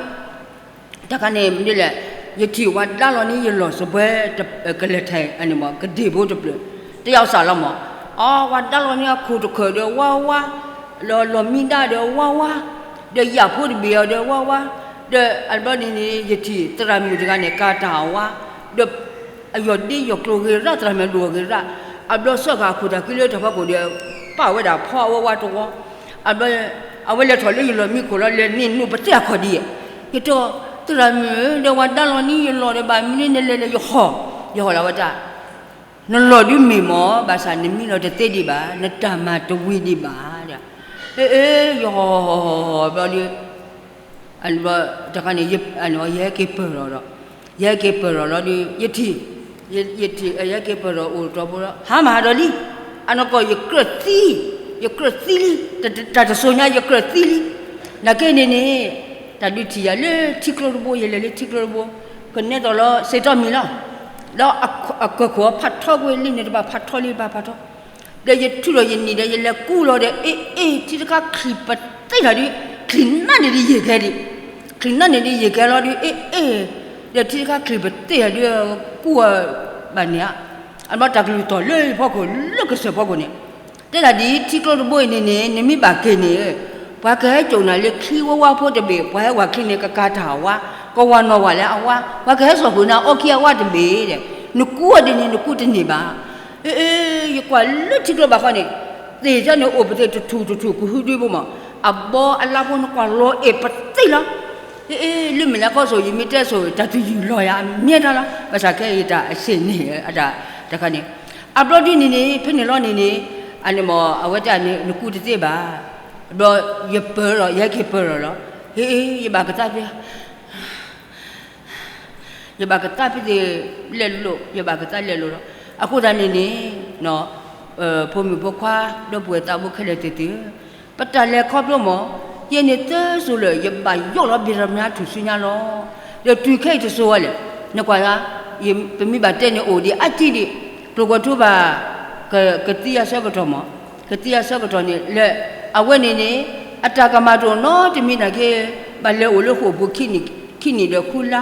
တခါန့ၣ်မနုၤလဲၣ်, ယထံၣ်ဝဲဒါလီၤန့ၣ် ယလီၢ်စပွဲ ကလဲၤထဲး အန့ၣ်မး ကဒ့ၣ်ဖိတဖျၢၣ် တယီၤစၢ်လီၤမး, အီ ဝဲဒါလီၤန့ၣ် အခိၣ်တခၢၣ်ဒီးဝါဝါ, လီၤလီၤမံဒါဒီးဝါဝါ, ဒီးယၣ်ဖိတဘ့ၣ်အီၤဒီးဝါဝါ, ဒီးအဘျီန့ၣ်န့ၣ် ယထံၣ်သရၣ်မုၣ်တဂၤန့ၣ် ကၤတၢ်အဝါ, ဒီး အယီၢ်ဒ့ယီၢ်ကျိၤဂ့ၤရၣ် သရၣ်မုၣ်ဒိၣ်ဂ့ၤရၣ်, အဘျီဆၢဃာ်အခိၣ်သၣ်ခံလၢတၢ်ဖီခိၣ်ဒီး ပာ်ဝဲဒၣ်ဖီအဝဲဝါတဝီ, အဘျီ အဝဲလဲၤထီၣ်လၢယလီၢ်မံခိၣ်လီၤ လဲၤန့ၢ်နုာ်ပသ့ၣ်အခီၣ်ဒံး, ယတဲ သရၣ်မုၣ်ဧၢ ဒီးဝဲဒါလီၤန့ၣ် ယလီၢ်ဒီးဘၣ်မနုၤ နလဲၤလဲၤယဟီၣ်, ယဟီၣ်လီၤဝဲတၢ် နလီၢ်ဒုးမ့ၢ်မး ဘၣ်ဆၣ်နမံလီၤတသ့ဒံးဘၣ် နတၢ်မၤတဝံၤဒံးဘၣ်ဒီး, အ့ အ့ ယဟီၣ်ဟီၣ်ဟီၣ်ဟီၣ်ဘျီဒီး, တခါန့ၣ် ယဟဲက့ၤပၢၢ်လီၤဒီး, ယဟဲက့ၤပၢၢ်လီၤလီၤဒီး ယထံၣ်, ယထံၣ် ယဟဲက့ၤပၢၢ်လီၤအိၣ်တတီၤဖိလီၤ ဟါမၢ်ဒီးလံ, အနီၢ်ကီၢ်ယကြၢးသံ, ယကြၢးသံလံ, တၢ်တစိၤညါယကြၢးသံလံ, နာ်က့န့ၣ်န့ၣ်, တၢ်ဒုးထံၣ်ယၤလၢထံကျိတဘိ ယလဲၤလၢထံကျိတဘိ, ကနဲသိးလီၤစ့တီၢ်မံၤလီၤ, ဒီးအကၢၢ်ခိၣ်အဖးထီကွံာ်လံန့ၣ် တဘၣ်ဖးထီလံ ဘၣ်ဖးထီ, ဒီးယထုးထီၣ်ယနံၤဒီး ယလဲၤကူလီၤဒီး အ့ အ့ ထံတခါချံၣ်ပသ့ၣ်ထီၣ်ဒီး, ချံၣ်နးန့ၣ်ဒီးယံာ်ကဲဒံး, ချံၣ်နးန့ၣ်ဒီးယံာ်ကဲလီၤဒီး အ့ အ့, ဒီးထံတခါချံၣ်ပသ့ၣ်ထီၣ်ဒီး ကူဘၣ်န့ၣ်ဧါ, အဘျီတၢ်ကလုၢ်တီၢ်လၢယဖီခိၣ် လၢကစၢၢ်ဖီခိၣ်န့ၣ်, တဲဒၣ်ဒ်ထံကျိတဘိအံၤန့ၣ်န့ၣ် နမ့ၢ်ဘၣ်က့ၤန့ၣ်, ပှၤကဟဲစိာ်နၤလၢချံဝဲဝါဖိတဘ့ၣ် ပှၤဟဲဝၤချံန့ၣ် ကကၤတၢ်အဝါ, ကဝၤနီၢ်ဝၤလၢအဝါ, ပှၤကဟဲစိာ်ဃုာ်နၤအီခံအဝါတဘ့ၣ်ဒီး, နကူအီၤဒ်န့ၣ် နကူတန့ၢ်ဘၣ်, အ့ အ့ ယကွၢ်လၢထံကျိဘၣ်ဃီန့ၣ်, သ့ၣ်ကၠီန့ၣ်အိၣ်ပသ့ၣ်တထူၣ်တထူၣ်ကဟုဒုဖိမး အဘီအလါဖိနကွၢ်လီၤအဲၣ်ပသ့ၣ်လီၤ. အ့ လၢမဲာ်ညါခီစိၤ ယမ့ၢ်တဲစိၤ တၢ်တယုၢ်လီၤယၤ မ့ၢ်တၢ်လီၤ. ဘၣ်ဆၣ်ခဲအံၤတၢ်အဆ့ၣ်န့ၣ် အတၢ်တခါန့ၣ် အဘျီဒ်န့ၣ်န့ၣ် ဖဲန့ၣ်လီၤန့ၣ်န့ၣ် အန့ၣ်မ့ၢ် အဝဲတၢ်န့ၣ် နကူတသ့ဘၣ်. အဘျီ ယပၢၢ်လီၤ ယဟဲက့ၤပၢၢ်လီၤလီၤ. ဟ့ ယဘၣ်ကသးဖဲ ယဘၣ်ကသးဖဲသ့ၣ်လဲၤလိာ် ယဘၣ်ကသးလဲၤလိာ်လီၤ. အဃိသတးန့ၣ်န့ၣ် ဖိမုၣ်ဖိခွါ ဒီပုၢ်ဝဲၢ်သးဘိခဲလၢာ်သ့ၣ်သ့ၣ်ဧၢ, ပတၢ်လဲၤခီဖျိမ့ၢ် ယဲန့ၣ်သၢစိၤလၢာ် ယဘၣ်ယီၣ်လီၤဘံၣ်ရမၠါထူၣ်စုညါလီၤ. ဒီးတုၤခဲအံၤတစိၤဝဲလဲၣ် နကွၢ်ဂၤ ပမ့ၢ်ဘၣ်တဲန့ၣ်အိၣ်ဒံးအါတံၢ်ဒံး ကျိၤကွဲၤထူဘၣ် ကသံအဆၢကတီၢ်မ့ၢ် ကသံအဆၢကတီၢ်န့ၣ်လၢ အဝဲန့ၣ်န့ၣ် အတၢ်ကမၣ်တအိၣ်နီတမံၤနာ်က့ ဘၣ်လဲၤအိၣ်လၢဃိာ်ပူၤ ခံနံၣ်ဒီးဃုလါ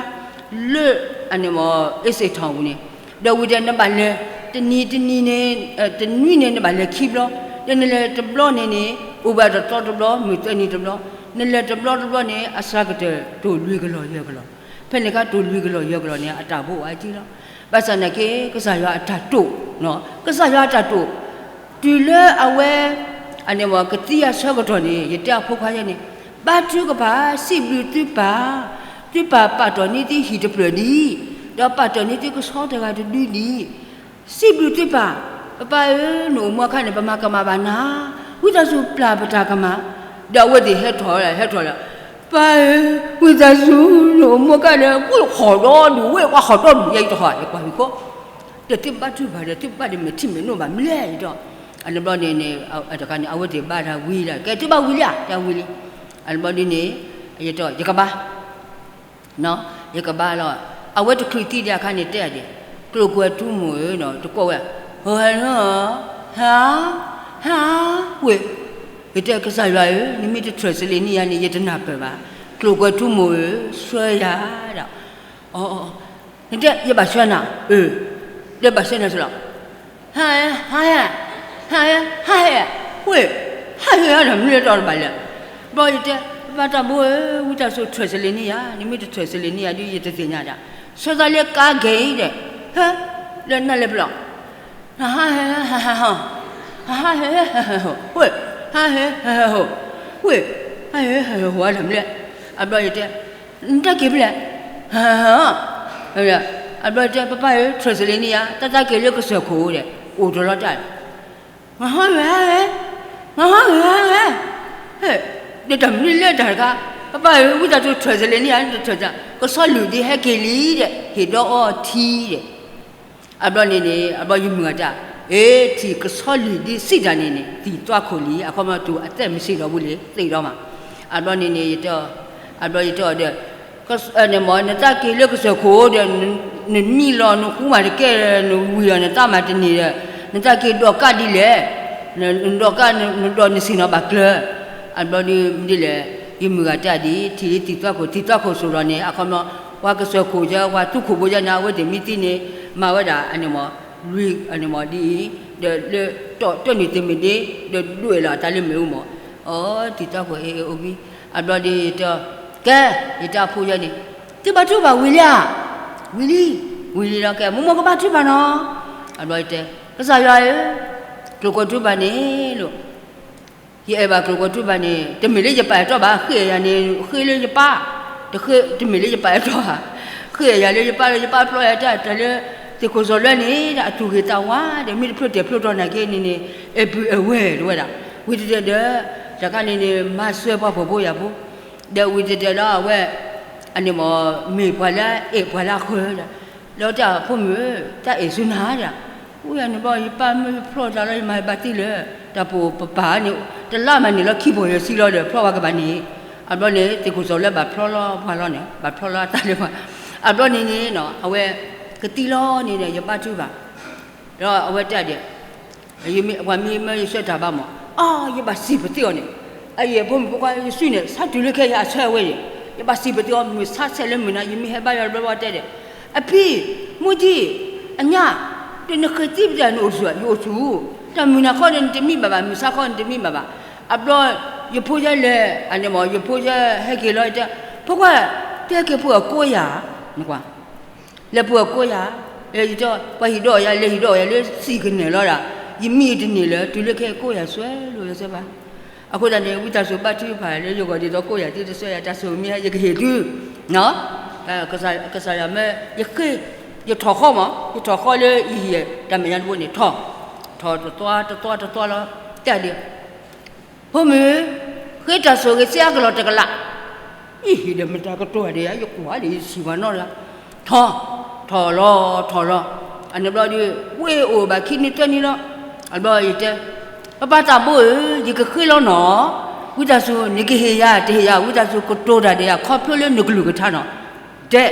လၢ အန့ၣ်မ့ၢ် အ့စ့ၣ်ထီၣ်ပူၤန့ၣ် ဒီးဝံၤဒီးနဘၣ်လဲၤ တနံၤတနံၤန့ၣ် တနွံန့ၣ် နဘၣ်လဲၤခံဘျီ ဒီးနလဲၤတဘျီန့ၣ်န့ၣ် အိၣ်ဘၣ်တသီတဘျီ မုၢ်သၢနံၤတဘျီ နလဲၤတဘျီတဘျီန့ၣ် အစှၤကတၢၢ်တိၢ်လွံၢ်ကလီၢ်ယဲၢ်ကလီၢ်. ဖဲန့ၣ်အခါတိၢ်လွံၢ်ကလီၢ်ယဲၢ်ကလီၢ်န့ၣ် အတၢ်ဘိအိၣ်အါကံလီၤ. ဘၣ်ဆၣ်နာ်က့ ကစၢ်ယွၤအတၢ်တိာ် ကစၢ်ယွၤအတၢ်တိာ် တုၤလၢအဝဲ အန့ၣ်မ့ၢ်ကသံအဆၢကတီၢ်န့ၣ် ယတဲအဖိခွါယဲန့ၣ် ဘါထုကဖၣ် စံးဘျုးသုပၢ်, သုပၢ်ပာ်တ့ၢ်န့ၢ်သုဟံၣ်တဖျၢၣ်ဒံး, ဒီးပာ်တ့ၢ်န့ၢ်သုကဆီတဂၤတဒုဒံး, စံးဘျုးသုပၢ်, ပပၢ်ဧၢ, နအိၣ်မူအခါန့ၣ် ပမၤကမၣ်ဘၣ်နၤ, ဝံသးစူၤပျၢ်ပတၢ်ကမၣ်, ဒီးအဝဲသ့ၣ်ဟဲထီၣ်လၢ ဟဲထီၣ်လၢ ပၢ်ဧၢ, ဝံသးစူၤ နအိၣ်မူအခါန့ၣ် ကွၢ်ဃီၣ်ဒီဒူၣ်ဝဲ ကွၢ်ဃီၣ်ဒီဒူၣ် ယဲယတဟီၣ် ယကွၢ်ဟံၣ်ခိၣ် ဒီးသုဘါထုကဖၣ်ဒီး သုဘါဒီးမဲာ်ထံမဲာ်နိဘၣ်မနုၤလဲၣ် ယတီၢ်, အန့ၣ်ဘျီန့ၣ်န့ၣ် တခါန့ၣ် အဝဲသ့ၣ်ဘါတၢ်ဝံၤလံ ကဲသုဘါဝံၤလံဧါ တၢ်ဝံၤလံ, အန့ၣ်ဘျီဒ်န့ၣ် ယတီၢ် ယကဘါ ယကဘါလီၤ, အဝဲတချုးသံဒံးအခါန့ၣ်တဲဒံး, ကျိာ်ကွဲၤထူမိၢ်ဧၢ တကိးဝဲ, ဟဲ ဟဲ ဟဲ ဝ့ၢ်, ယတဲကစၢ်ယွၤဧၢ, နမ့ၢ်တ translate န့ၢ်ယၤန့ၣ် ယတနၢ်ပၢၢ်ဘၣ်, ကျိာ်ကွဲၤထူမိၢ်ဧၢ, ဆှၢယၤဒီး အ နတဲ ယဘၣ်ဆှၢနၤ, အၢ, ဒီးဘၣ်ဆှၢနၤစ့ၢ်လီၤ, ဟါ ဟါ ဟါ ဟါ ဟါ ဟဲ ဝ့ၢ်, ဟါ ဟဲ ဒီးမနုၤလဲၣ်တီတဘၣ်လဲၣ်, ဘျီယတဲ ပၢ်တၢ်ဘိဧၢ, ဝံသးစူၤ translate န့ၢ်ယၤ, နမ့ၢ်တ translate န့ၢ်ယၤဒ်ယတသ့ၣ်ညါဒၣ်, ဆှၢသးလၢကါက့ၤဒီး, ဟဲ, လၢနလဲၤဖဲလဲၣ် ဟါဟဲဟဲဟဲဟဲဟီ, ဟါဟဲဟဲဟဲဟဲဟီ, ဝ့ၢ်, ဟါဟဲဟဲဟဲဟီ, ဝ့ၢ်, ဟါဟဲဟဲဟဲဟီ ဒီးမနုၤလဲၣ်, အဘျီယတဲ နတၢ်က့ၤဖဲလဲၣ်, ဟါဟဲဟဲဟီ, အဘျီယတဲ ပၢ်ပၢ်ဧၢ translate န့ၢ်ယၤ, တၢ်တၢ်က့ၤလၢကစၢၢ်ခိၣ်ဒီး အိၣ်တလီၤတၢ် မဟါဂၤဟဲ, မဟါဂၤဟဲ, ဒီးတၢ်မနုၤလဲၣ်တၢ်တခါ, ပၢ်ပၢ်ဧၢ ဝံသးစူၤ translate န့ၢ်ယၤ, ကဆီလုၢ်ဒ်ဟဲက့ၤလံဒီး ဟ့ၣ်ဒီအီထံဒီး, အဘျီန့ၣ်န့ၣ် အဘျီယမုၢ်ဂၤတၢ်, အ့ ထံၣ်ကဆီလုၢ်ဒ်စံးတၢ်န့ၣ်န့ၣ် သံၣ်သွါခိၣ်လံ, အခီပညီတုၤအသဲမုၢ်ဆ့ၣ်ဒီးဝံၤလံ သ့ၣ်ဒီးမး, အဘျီန့ၣ်န့ၣ် ယတဲအီၤ, အဘျီယတဲအီၤဒီး နတၢ်က့ၤလၢကစၢၢ်ခိၣ်ဒီး နနံၣ်လီၤနဃူမးတကဲ, နဝံၤလီၤနသးမးတန့ၢ်ဒီး နတၢ်က့ၤဒိးကးဒ်လဲၣ်, နဒိးကး နဒိးနဆ့ၣ်နီၤဘၣ်ကျၢၤ, အဘျီဒ်လဲၣ်, ယမုၢ်ဂၤတဲဒ် ထံၣ်လံသံၣ်သွါခိၣ်, သံၣ်သွါခိၣ်စိၤဒီးန့ၣ် အခီပညီ ပှၤကစၢၢ်ခိၣ်ယဲ ပှၤသူခိၣ်ဖိယဲန့ၣ် အဝဲသ့ၣ်မ့ၢ်သံန့ၣ် မၤဝဲဒၣ်အန့ၣ်မး, လွံၢ်အန့ၣ်မးဒ်အံၤ, ဒီးလၢတီၢ်တၢၢ်န့ၣ်တမ့ၢ်ဒ်, ဒီးဒွဲၣ်လီၤအသးလၢမ့ၣ်အူမး, အီ သံၣ်သွါခိၣ်အ့ၣ်အ့ၣ်အိၣ်ဘံ, အဘျီဒ်ယတဲ, ကဲ, ယတဲအဖိယဲန့ၣ်, သုဘါထုကဖၣ်ဝံၤလံဧါ, ဝံၤလံ, ဝံၤလံလီၤကဲ မိၢ်မိၢ်ကဘါထုကဖၣ်နီၤ, အဘျီယတဲ, ကစၢ်ယွၤဧၢ, ကျိာ်ကွဲၤထူဘၣ်န့ၣ်လီၤ ယအဲၣ်ဘၣ်ကျိာ်ကွဲၤထူဘၣ်န့ၣ် တမ့ၢ်လၢယပာ်အဲၣ်တီဘၣ်, ဃ့ယၤန့ၣ် ဃ့လၢယပၢ်, တမ့ၢ်လၢယပာ်အဲၣ်တီဘၣ်, ဃ့ယၤလၢယပၢ်လၢယပၢ်ဖျီယၤတၢ်တၢ်လၢ သ့ၣ်ခိၣ်စီၤလၢန့ၣ် အသူၣ်ဂ့ၤသးဝါဒီး မ့ၢ်တဖျိတၢ်ဖျိတီၤနာ်က့န့ၣ်န့ၣ် အဲၣ်ပုၢ်အဲၣ်ဝဲၢ်တဝဲဒၣ်, ဝံၤတတဲဒီး တခါန့ၣ်န့ၣ် မၤစၢၤပှၤဖှီၣ်ဖိယာ်ဖိ, ဒီးဝံၤတတဲဒီးအဝဲ အန့ၣ်မ့ၢ် မ့ၢ်ပှၤလၢအအဲၣ်ပှၤလၢအဃၢၤဒီး လၢတၢ်ဖိမုၣ်ဧၢ, တၢ်အဲၣ်ဆူနၤဒီး, ဝံၤအန့ၣ်ဘျီ ယပၢ်မ့ၢ်ဖျီတၢ်လီၤ ယမၤဘၣ်သ့လၢ တၢ်ပိာ်ပပၢ်န့ၣ် တလါမးန့ၣ်လီၤခံဘိၣ်ယဲၢ်ဆံလီၤဒီး ဖျီဝဲကဘၣ်န့ၣ်, အဘျီန့ၣ် သ့ၣ်ခိၣ်စီၤလၢဘၣ်ဖျီလီၤပှၤလီၤန့ၣ် ဘၣ်ဖျီလီၤအတၢ်လၢပှၤ, အဘျီန့ၣ်န့ၣ် အဝဲ ကသံလီၤန့ၣ်ဒီး ယဘါထုကဖၣ် ဒီးအဝဲတဲဒ် ပှၤမ့ၢ်မၢယဆှၢတၢ်ဘါမး, အါ ယဘၣ်စံးပသ့အီၤန့ၣ်, အအံၤအဖိမုၣ်ဖိခွါယစုန့ၣ် ဆါတုၤလၢခဲအံၤအဆၢဝဲအံၤ, ယဘၣ်စံးပသ့အီၤ မုၢ်ဆါဆဲးလၢမုၢ်နၤ ယမ့ၢ်ဟဲဘါယွၤတဘျီဘျီတဲဒ်, အဖံ, မူကၠံ, အညါ, ဒီးနဃ့သံပတၢ်နအိၣ်ဆူၣ် ယအိၣ်ဆူၣ်, တၢ်မုၢ်နၤခီန့ၣ်နတမံဘၣ်ဘၣ် မုၢ်ဆါခီနတမံဘၣ်ဘၣ်, အဘျီ ယဖိယဲလဲၣ် အန့ၣ်မး ယဖိယဲဟဲက့ၤလီၤတဲ, ဖိခွါ, တဲက့ၤဖိအကိးယၤ, နကွၢ် လဲၤပှၤကိးယၤ, ပှၤဟံၣ်ဒီးယၤ လဲၤဟံၣ်ဒီးယၤလၢစံၣ်ကနဲၣ်လီၤဒၣ်, ယမံတန့ၢ်လၢ တုၤလၢခဲကိးယၤစွဲလိာ်ယသးဘၣ်, အဃိသတးန့ၣ် ဝံသးစူၤဘါထုကဖၣ်လၢယဂီၢ်ဒ်သိးကိးယၤသုတဆၢယၤတၢ်ဆိၣ်ဂ့ၤမ့ၢ်ယကဟ့ၣ်သု, ကစၢ်ယွၤမ့ၢ်ယဃ့, ယထီၣ်ဃီမး ယထီၣ်ဃီလၢယဟံၣ်တၢ်မဲာ်ညါတဘိန့ၣ် ထီၣ်, ထီၣ်တသွါတသွါတသွါလီၤ, တဲဒ် ဖိမုၣ်, ဃ့တၢ်ဆိၣ်ဂ့ၤစ့အကလီၢ်တကလး, ယဟံၣ်ဒီးမတၤကတိၤတဂၤ ယကွၢ်လၢယထံၣ်ဘၣ်နီတဂၤ, ထီၣ်, ထီၣ်လီၤ ထီၣ်လီၤ, အန့ၣ်ဘျီဒီး ဝဲအိၣ်ဘၣ်ခံနံၤသၢနံၤလီၤ, အဘျီယတဲ, ပၢ်ပၢ်သးဘိဧၢ, ယကဃ့လီၤနီၤ, ဝံသးစူၤ နကဟ့ၣ်ယၤတဟ့ၣ်ယၤ ဝံသးစူၤကတိၤတၢ်ဒီးယၤ ခီဖျိလၢနကလုၢ်ကထါနီၤ, တဲ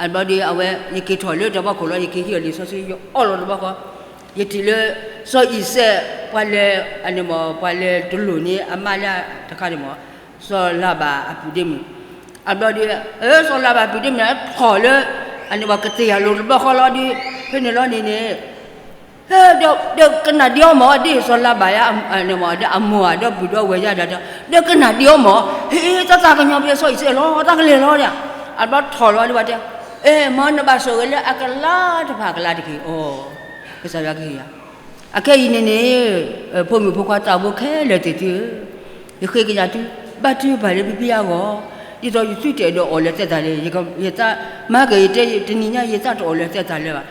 အဘျီဒီးအဝဲ ယက့ၤထီၣ်လၢတၢ်ဖီခိၣ်လီၤ, ယက့ၤဟံးအီၤလံာ်စီဆှံ ယအီၣ်လီၤတဘျီဃီ, ယထံၣ်လၢ စီၤအံၤစဲး ပှၤလဲၤ အန့ၣ်မး ပှၤလဲၤတလိၣ်န့ၢ်အမါလၢတခါန့ၣ်မး, စီၤလၤဘၣ်အပုၢ်ဒ့မုၣ်, အဘျီဒီး စီၤလၤဘၣ်အပုၢ်ဒ့မုၣ်န့ၣ် ထီၣ်လၢ အန့ၣ်မး ကသ့ၣ်ယၤလိၤတဘျီဃီလီၤဒီး ဖဲန့ၣ်လီၤန့ၣ်န့ၣ် ဒီးကနၣ်ဒံးအီၤမး ဒ်စီၤလၤဘၣ်ယါ အမါဒီးအမိၢ်ဒီးပုၢ်ဒီးဝဲၢ်ယါဒီး ဒီးကနၣ်ဒံးအီၤမး, ဟ့ၣ် တၢ်သးကညီၤဖဲစီၤအံၤစဲးလီၤ တၢ်ကလဲၤလီၤဒီး, အဘျီထီၣ်လီၤဒ်ဝဲတဲ, အဲ မ်နဘၣ်ဆိၣ်ဂ့ၤလၢအကလၤတဖၣ်အကလၤတက့ၢ်အီၤ, ကစၢ်ယွၤကဟ့ၣ်ယၤ, အခဲအံၤန့ၣ်န့ၣ် ဖိမုၣ်ဖိခွါသးဘိခဲလၢာ်သ့ၣ်သုဧၢ, ယဃ့ကညးသု ဘါထုကဖၣ်လၢဖံဖံအဂီၢ်, ဒ်သိးယသုတအဲၣ်ဒိးအီၣ်လၢၤသဲးသးလၢၤ, ယသး မၤက့ၤယတဲ တနံၤညါယသးတအီၣ်လၢၤသဲးသးလၢၤဘၣ်,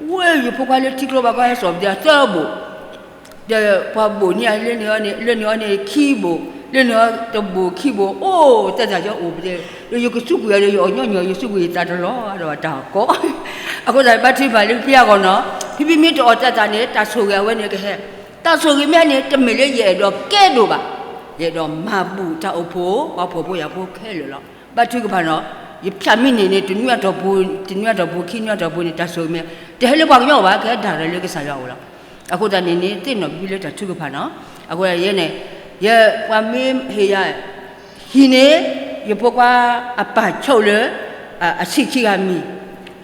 ဝဲယဖိခွါလၢထံကျိဘၣ်ကီဟဲစိာ်ပသံသၢဘိး, ဒီးပှၤဘိးန့ၢ်အီၤ လၢန့ၢ်အီၤန့ၣ် ခံဘိး, လၢန့ၢ်အီၤတဘိးခံဘိး, အိၣ်သဲးသးကီအိၣ်ပသံ, ဒီးယကစူးကွံာ်အီၤဒီး ယအီၣ်ညီညီ ယစူးကွံာ်ယသးတလီၤဒီးဘၣ်တၢ်ကီ, အဃိသတးဘါထုကဖၣ်လၢဖံဖံအဂီၢ်နီၤ, ဖံဖံမ့ၢ်တအီၣ်သဲးသးန့ၣ် တၢ်ဆိၣ်ဂ့ၤအဝဲန့ၣ်ကဟဲ, တၢ်ဆိၣ်ဂ့ၤမ့ၢ်န့ၣ် တမ့ၢ်လၢယအဲၣ်ဒိးကဲဒိၣ်ဘၣ်, ယအဲၣ်ဒိးမၤဘူၣ်တၢ်အိၣ်ဖှိၣ် ပှၤဖှီၣ်ဖိယာ်ဖိခဲလၢာ်လီၤ, ဘါထုကဖၣ်နီၤ, ယဖၠၣ်မံန့ၣ်န့ၣ် တနွံအတီၢ်ပူၤ, တနွံအတီၢ်ပူၤ ခံနွံအတီၢ်ပူၤန့ၣ် တၢ်ဆိၣ်ဂ့ၤမ့ၢ် တဟဲလၢပှၤကညီဘၣ် ကဲဒၣ်လၢကစၢ်ယွၤအအိၣ်လီၤ, အဃိသတးန့ၣ်န့ၣ် သ့ၣ်နီၣ်ဘုလၢတၢ်ထုကဖၣ်နီၤ, အဃိသတးန့ၣ်န့ၣ် ယဲပှၤမ့ၢ်ဟ့ၣ်ယၤ ဟံၣ်န့ၣ် ယဖိခွါအပၢ်ဆိးလၢ အဆံးခံဂၤမံၤ,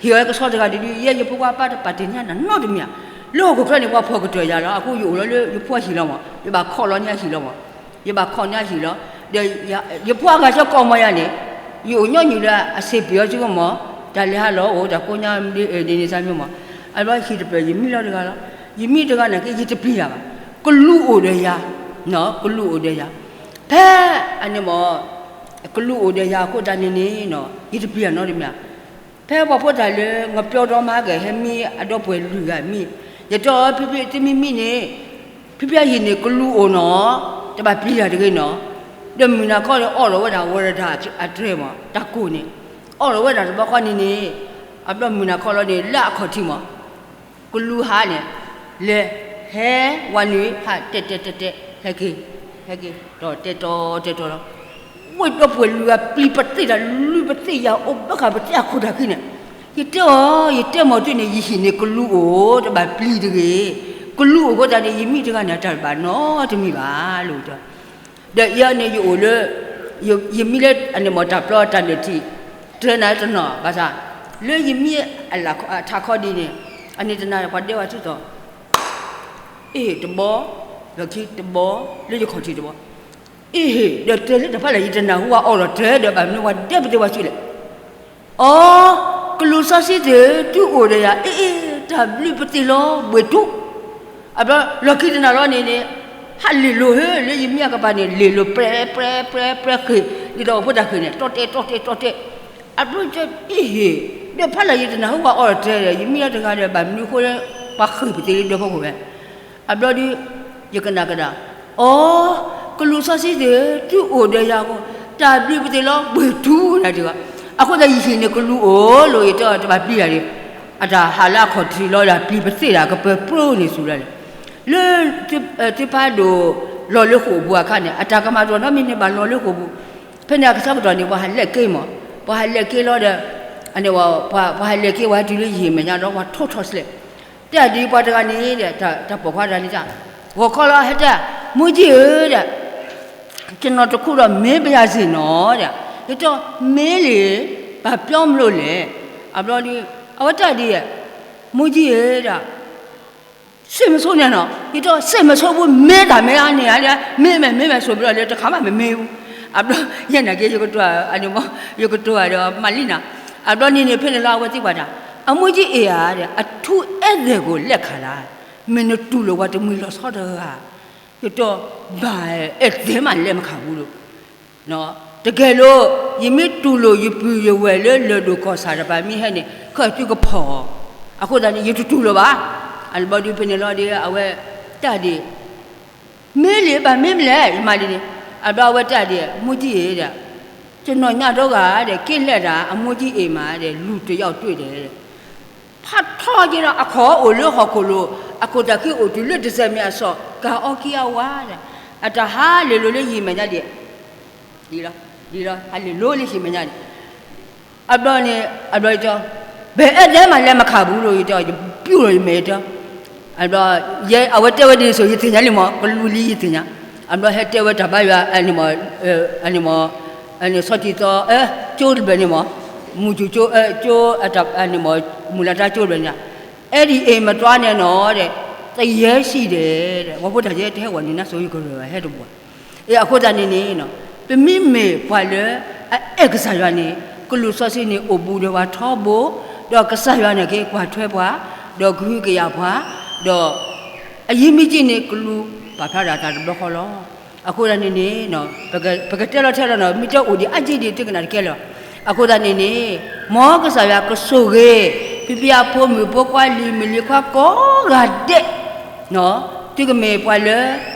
ဟ့ၣ်အီၤကဆီတဂၤတဒု, ယဲယဖိခွါပၢ်တပာ်တ့ၢ်ညါနၤနီတမံၤဧါ, လၢဟီၣ်ခိၣ်ချၢန့ၣ် ပှၤဖီၣ်ကတၢၢ်ယၤလီၤ, အဃိယအိၣ်လီၤလၢယဖိအဟံၣ်လီၤမး, ယဘၣ်ခိးလီၤန့ၢ်အဟံၣ်လီၤမး, ယဘၣ်ခိးန့ၢ်အဟံၣ်လီၤ, ဒီးယဖိအဂၤဆၢကိးမီၤယၤန့ၣ်, ယအိၣ်ညီနုၢ်လၢအဆံးပ့ၤအီၤစုကမီၤ, တၢ်လဲၤဟးလီၤအိၣ် တၢ်ကိးညါဒ်န့ၣ်စၢ်မ့ၢ်မး, အဘျီဟံၣ်တဖျၢၣ်ယမံလီၤတဂၤလီၤ, ယမံတဂၤန့ၣ်က့ ယတပျံၤတၢ်ဘၣ်, ကလူးအိၣ်ဒီးယၤ, ကလူးအိၣ်ဒီးယၤ, ဖဲအန့ၣ်မး ကလူးအိၣ်ဒီးယၤအဃိသတးန့ၣ်န့ၣ် ယတပျံၤတၢ်နီတမံၤ, ဖဲပှၤဖိသၣ်လၢ ငပျီဒီမါကဟဲမံအဒီပုၢ်ဝဲၢ်လွံၢ်ဂၤမံ, ယတဲအီၤ ဖံဖံ သုမ့ၢ်မံန့ၣ် ဖံဖံအဟံၣ်န့ၣ် ကလူးအိၣ်နီၤ, တဘၣ်ပျံၤတၢ်တဂ့ၤနီၤ, ဒီးမုၢ်နၤခီန့ၣ် အီၣ်လီၤဝဲဒၣ် ဝရဒၣ်အတြဲၤမး တၢ်ကိၢ်န့ၣ်, အီၣ်လီၤဝဲဒၣ်တဘျီဃီန့ၣ်န့ၣ်, အဘျီမုၢ်နၤခီလီၤန့ၣ် လၢအခီၣ်ထံးမး ကလူးဟးန့ၣ်, လဲၤ ဟဲဝၤနုာ်ဟး တဲတဲတဲတဲ ဟဲက့ၤ, ဟဲက့ၤ တီၢ်တဲတီၤတဲတီၤလီၤ, ဝဲဒီပုၢ်ဝဲၢ်လွံၢ်ဂၤပျံၤပသ့ၣ်တၢ် လွံၢ်ပသ့ၣ်ယၤအိၣ်ဘၣ်ဃးပသ့ၣ်အခိၣ်တၢ်ခံန့ၣ်, ယတဲအီၤ ယတဲမီၤတ့ၢ်န့ၣ် ယဟံၣ်န့ၣ်ကလူးအိၣ် တဘၣ်ပျံၤတဂ့ၤ, ကလူးအိၣ်ဃိသတးန့ၣ် ယမံတဂၤန့ၣ် တၢ်တဘၣ်နီတမံၤဘၣ်လီၤ, ဒီးယၤန့ၣ်ယအိၣ်လၢ ယမံလၢအန့ၣ်မးတၢ်ပျီတၢ်လဲၤထံး, တနၤတနီၤ ဘၣ်ဆၣ် လၢယမံအထးခီဒ်န့ၣ်, အန့ၣ်တနၤပှၤဒဲဝဲသုသီၣ်, အ့ၣ်တဘီ, လီၢ်ခံတဘီ, လၢယခီၣ်ထံးတဘီ, အ့ၣ် ဒီးတၢ်လၢတၢ်ဖးလၢ်ယတနၢ်ဟူဝဲအီၤဒီးတၢ်ဒီးဘၣ်မနုၤဝဲဒဲပသ့ၣ်ဝဲစုလဲၣ် အီ, ကလူးစီဆှံသ့ၣ် သုအိၣ်ဒီးယၤ အ့ၣ် အ့ၣ် တၢ်ဘျုးပသ့ၣ်လီၤ ဘှ့ၣ်ထူ, အဘျီလီၢ်ခံတနၤလီၤန့ၣ်န့ၣ်, ဟးလ့ၣ်လိၤဟၢ လၢယမံအကပၤန့ၣ် လ့ၣ်လိၤပြဲပြဲပြဲပြဲဃ့ၢ်, ဒ်သိးဖိတၢ်ဃ့ၢ်န့ၣ် တီတဲတီတဲတီတဲ, အဘျီအ့ၣ် ဒီးဖးလၢ်ယတနၢ်ဟူဝဲအီၤဒီးတၢ်ဒီး ယမံလၢတဂၤဒီးဘၣ်မနုၤအဃိလၢ ပှၤဃ့ၢ်ပသ့ၣ်လၢဒၢးဖီခိၣ်ဝဲ အဘျီဒီး ယကနၣ်ကဒါ, အီ, ကလူးစီဆှံသ့ၣ် သုအိၣ်ဒီးယၤအဃိ, တၢ်ဘျုးပသ့ၣ်လီၤ ဘှ့ၣ်ထူနၤတဂၤ, အဃိသတးယဟံၣ်န့ၣ်ကလူးအိၣ်လီၤ ယတဲအီၤတဘၣ်ပျံၤတၢ်ဒီး, အတၢ်ဟးလၢအခီၣ်ထံးလီၤဒီးပျံၤပသ့ၣ်ဒၣ်ကပၢၤပြိန့ၣ်စူၤလီၤန့ၣ်, လၢ သုဖးဒိၣ်လီၤလၢဃိာ်ပူၤအခါန့ၣ် အတၢ်ကမၤတအိၣ်နီတမံၤန့ၣ်ဘၣ်လီၤလၢဃိာ်ပူၤ, ဖဲန့ၣ်အကဆၢကတီၢ်န့ၣ် ပှၤဟးလဲၤက့ၤမး, ပှၤဟးလဲၤက့ၤလီၤဒီး, အန့ၣ် ပှၤဟးလဲၤက့ၤဝဲတုၤလၢယဟံၣ်မဲာ်ညါဒီး ပှၤထိၣ်ထီၣ်စလဲၣ် တဲဒ်ပှၤတဂၤန့ၣ်ဒီး တၢ်ပိာ်ခွါတဂၤန့ၣ် ဂီၤခီလီၤဟဲတဲ, မူကံဧၢဒီး, ကျွန်တော်တခုတော့မေးပါရစေနော် ဒီး, ယတဲ မေးလေ, ဘာပြောမလို့လဲ, အဘျီဒီး အဝဲတဲဒ်အံၤ, မူကံဧၢဒီး, စိတ်မဆိုးနဲ့နော်, ယတဲ စိတ်မဆိုးဘူး, မေးတာ မေးတာ မေးမယ် မေးမယ်ဆိုပြီးတော့လည်း တစ်ခါမှမမေးဘူး, အဘျီ ယဲနာ်က့ ယကတိၤ, ယကတိၤဒီး မၤလံနၤ, အဘျီန့ၣ်န့ၣ် ဖဲန့ၣ်လီၤ အဝဲသံကွၢ်တၢ်, အမူကံဧၢဧါဒီး အထူးဧည့်သည်ကိုလက်ခံလား, မ့ၢ်နတူၢ်လိာ်ပှၤတမှံၤလီၤဆီတဂၤ ယတဲဘၣ် အဲၣ်သ့မးလဲၤမခးဘူးလိာ်, တကယ်လို့ ယမ့ၢ်တူၢ်လိာ်ယပုၢ်ယဝဲၢ်လၢလၢၢ်ဒိၣ်ကီၢ်ဆၣ်တဖၣ်မ့ၢ်ဟဲန့ၣ် ခဲသုကဖီၣ်အီၤ, အဃိသတးန့ၣ် ယတတူၢ်လိာ်ဘၣ်. အဘျီဒုးဖဲန့ၣ်လီၤဒီး အဝဲတၢ်ဒ် မ့ၢ်လံဘၣ်မ့ၢ်မလဲၣ် ယမၤဒ်န့ၣ်, အဘျီအဝဲတၢ်ဒ် မူကံအ့ၣ်ဒီး ကျွန်တော်ညှပ်တော့ကဒီး က့ၤလဲၤတၢ် အမူကံအ့ၣ်မးဒီး လူတယောက်တွေ့တယ် ဖးထီက့ၤဒီး အခီၣ်အိၣ်လၢဟီၣ်ခိၣ်လိၤ, အခိၣ်သးခံအိၣ်တုၤလၢတစဲးမ့ၢ်အစီၣ် ကၤအီကံအဝါဒီး အတၢ်ဟးလ့ၤလိာ်လၢယမဲာ်ညါဒံး, ဒ်လီၤ, ဒ်လီၤ ဟးလ့ၤလိာ်လၢယမဲာ်ညါန့ၣ်, အဘျီန့ၣ် အဘျီယတဲ, ဘယ်ဧည့်သည်မှလဲၤမခါဘူးလို့ ယတဲ, ယပျူၢ်လီၤယမဲာ်တဲ အဘျီ ယဲအဝဲတဲဝဲဒ်န့ၣ်ဆိ ယသ့ၣ်ညါလံမး ကလူလံယသ့ၣ်ညါ, အဘျီဟဲတဲဝဲတၢ်ဘါယွၤ အန့ၣ်မး, အန့ၣ်မး, အန့ၣ်ဆီထံသီ ကၠိတဘ့ၣ်န့ၣ်မး, မုၢ်ကၠိကၠိ ကၠိ အန့ၣ်မး, မုၢ်လၢ်တၢ်ကၠိတဘ့ၣ်န့ၣ်, အဲဒီအိမ်မသွားနဲ့နော် ဒီး သရဲရှိတယ် ဒီး ပှၤဖိတၢ်ယဲတဟဲဝဲန့ၣ် နၢ်စိၤယကရၢၢ်ဟဲတဘူးဧါ အဃိသတးန့ၣ်န့ၣ် ပမ့မ့ၢ်ပှၤလၢအအဲၣ်ကစၢ်ယွၤန့ၣ် ကလူးစီဆှံန့ၣ်အိၣ်ဘူးဒီးပှၤထီဘိ, ဒီးကစၢ်ယွၤန့ၣ်က့ၤကွၢ်ထွဲပှၤ, ဒီးကဟုကယာ်ပှၤ, ဒီးအယံၤမ့ၢ်က့ၤန့ၣ် ကလူးပာ်ဖျါဒၣ်တၢ်တဘျီဃီလီၤ. အဃိသတးန့ၣ်န့ၣ် ပကတဲလီၤထဲလီၤနီၤ မ့ၢ်တဲအိၣ်ဒံးအါက့ဒံး တကနၣ်တကဲလၢၤ. အဃိသတးန့ၣ်န့ၣ် မ်ကစၢ်ယွၤကဆိၣ်ဂ့ၤ ဖံဖံအဖိမုၣ်ဖိခွါလံၤမုၣ်လံၤခွါကိးဂၤဒဲး သုကမ့ၢ်ပှၤလၢ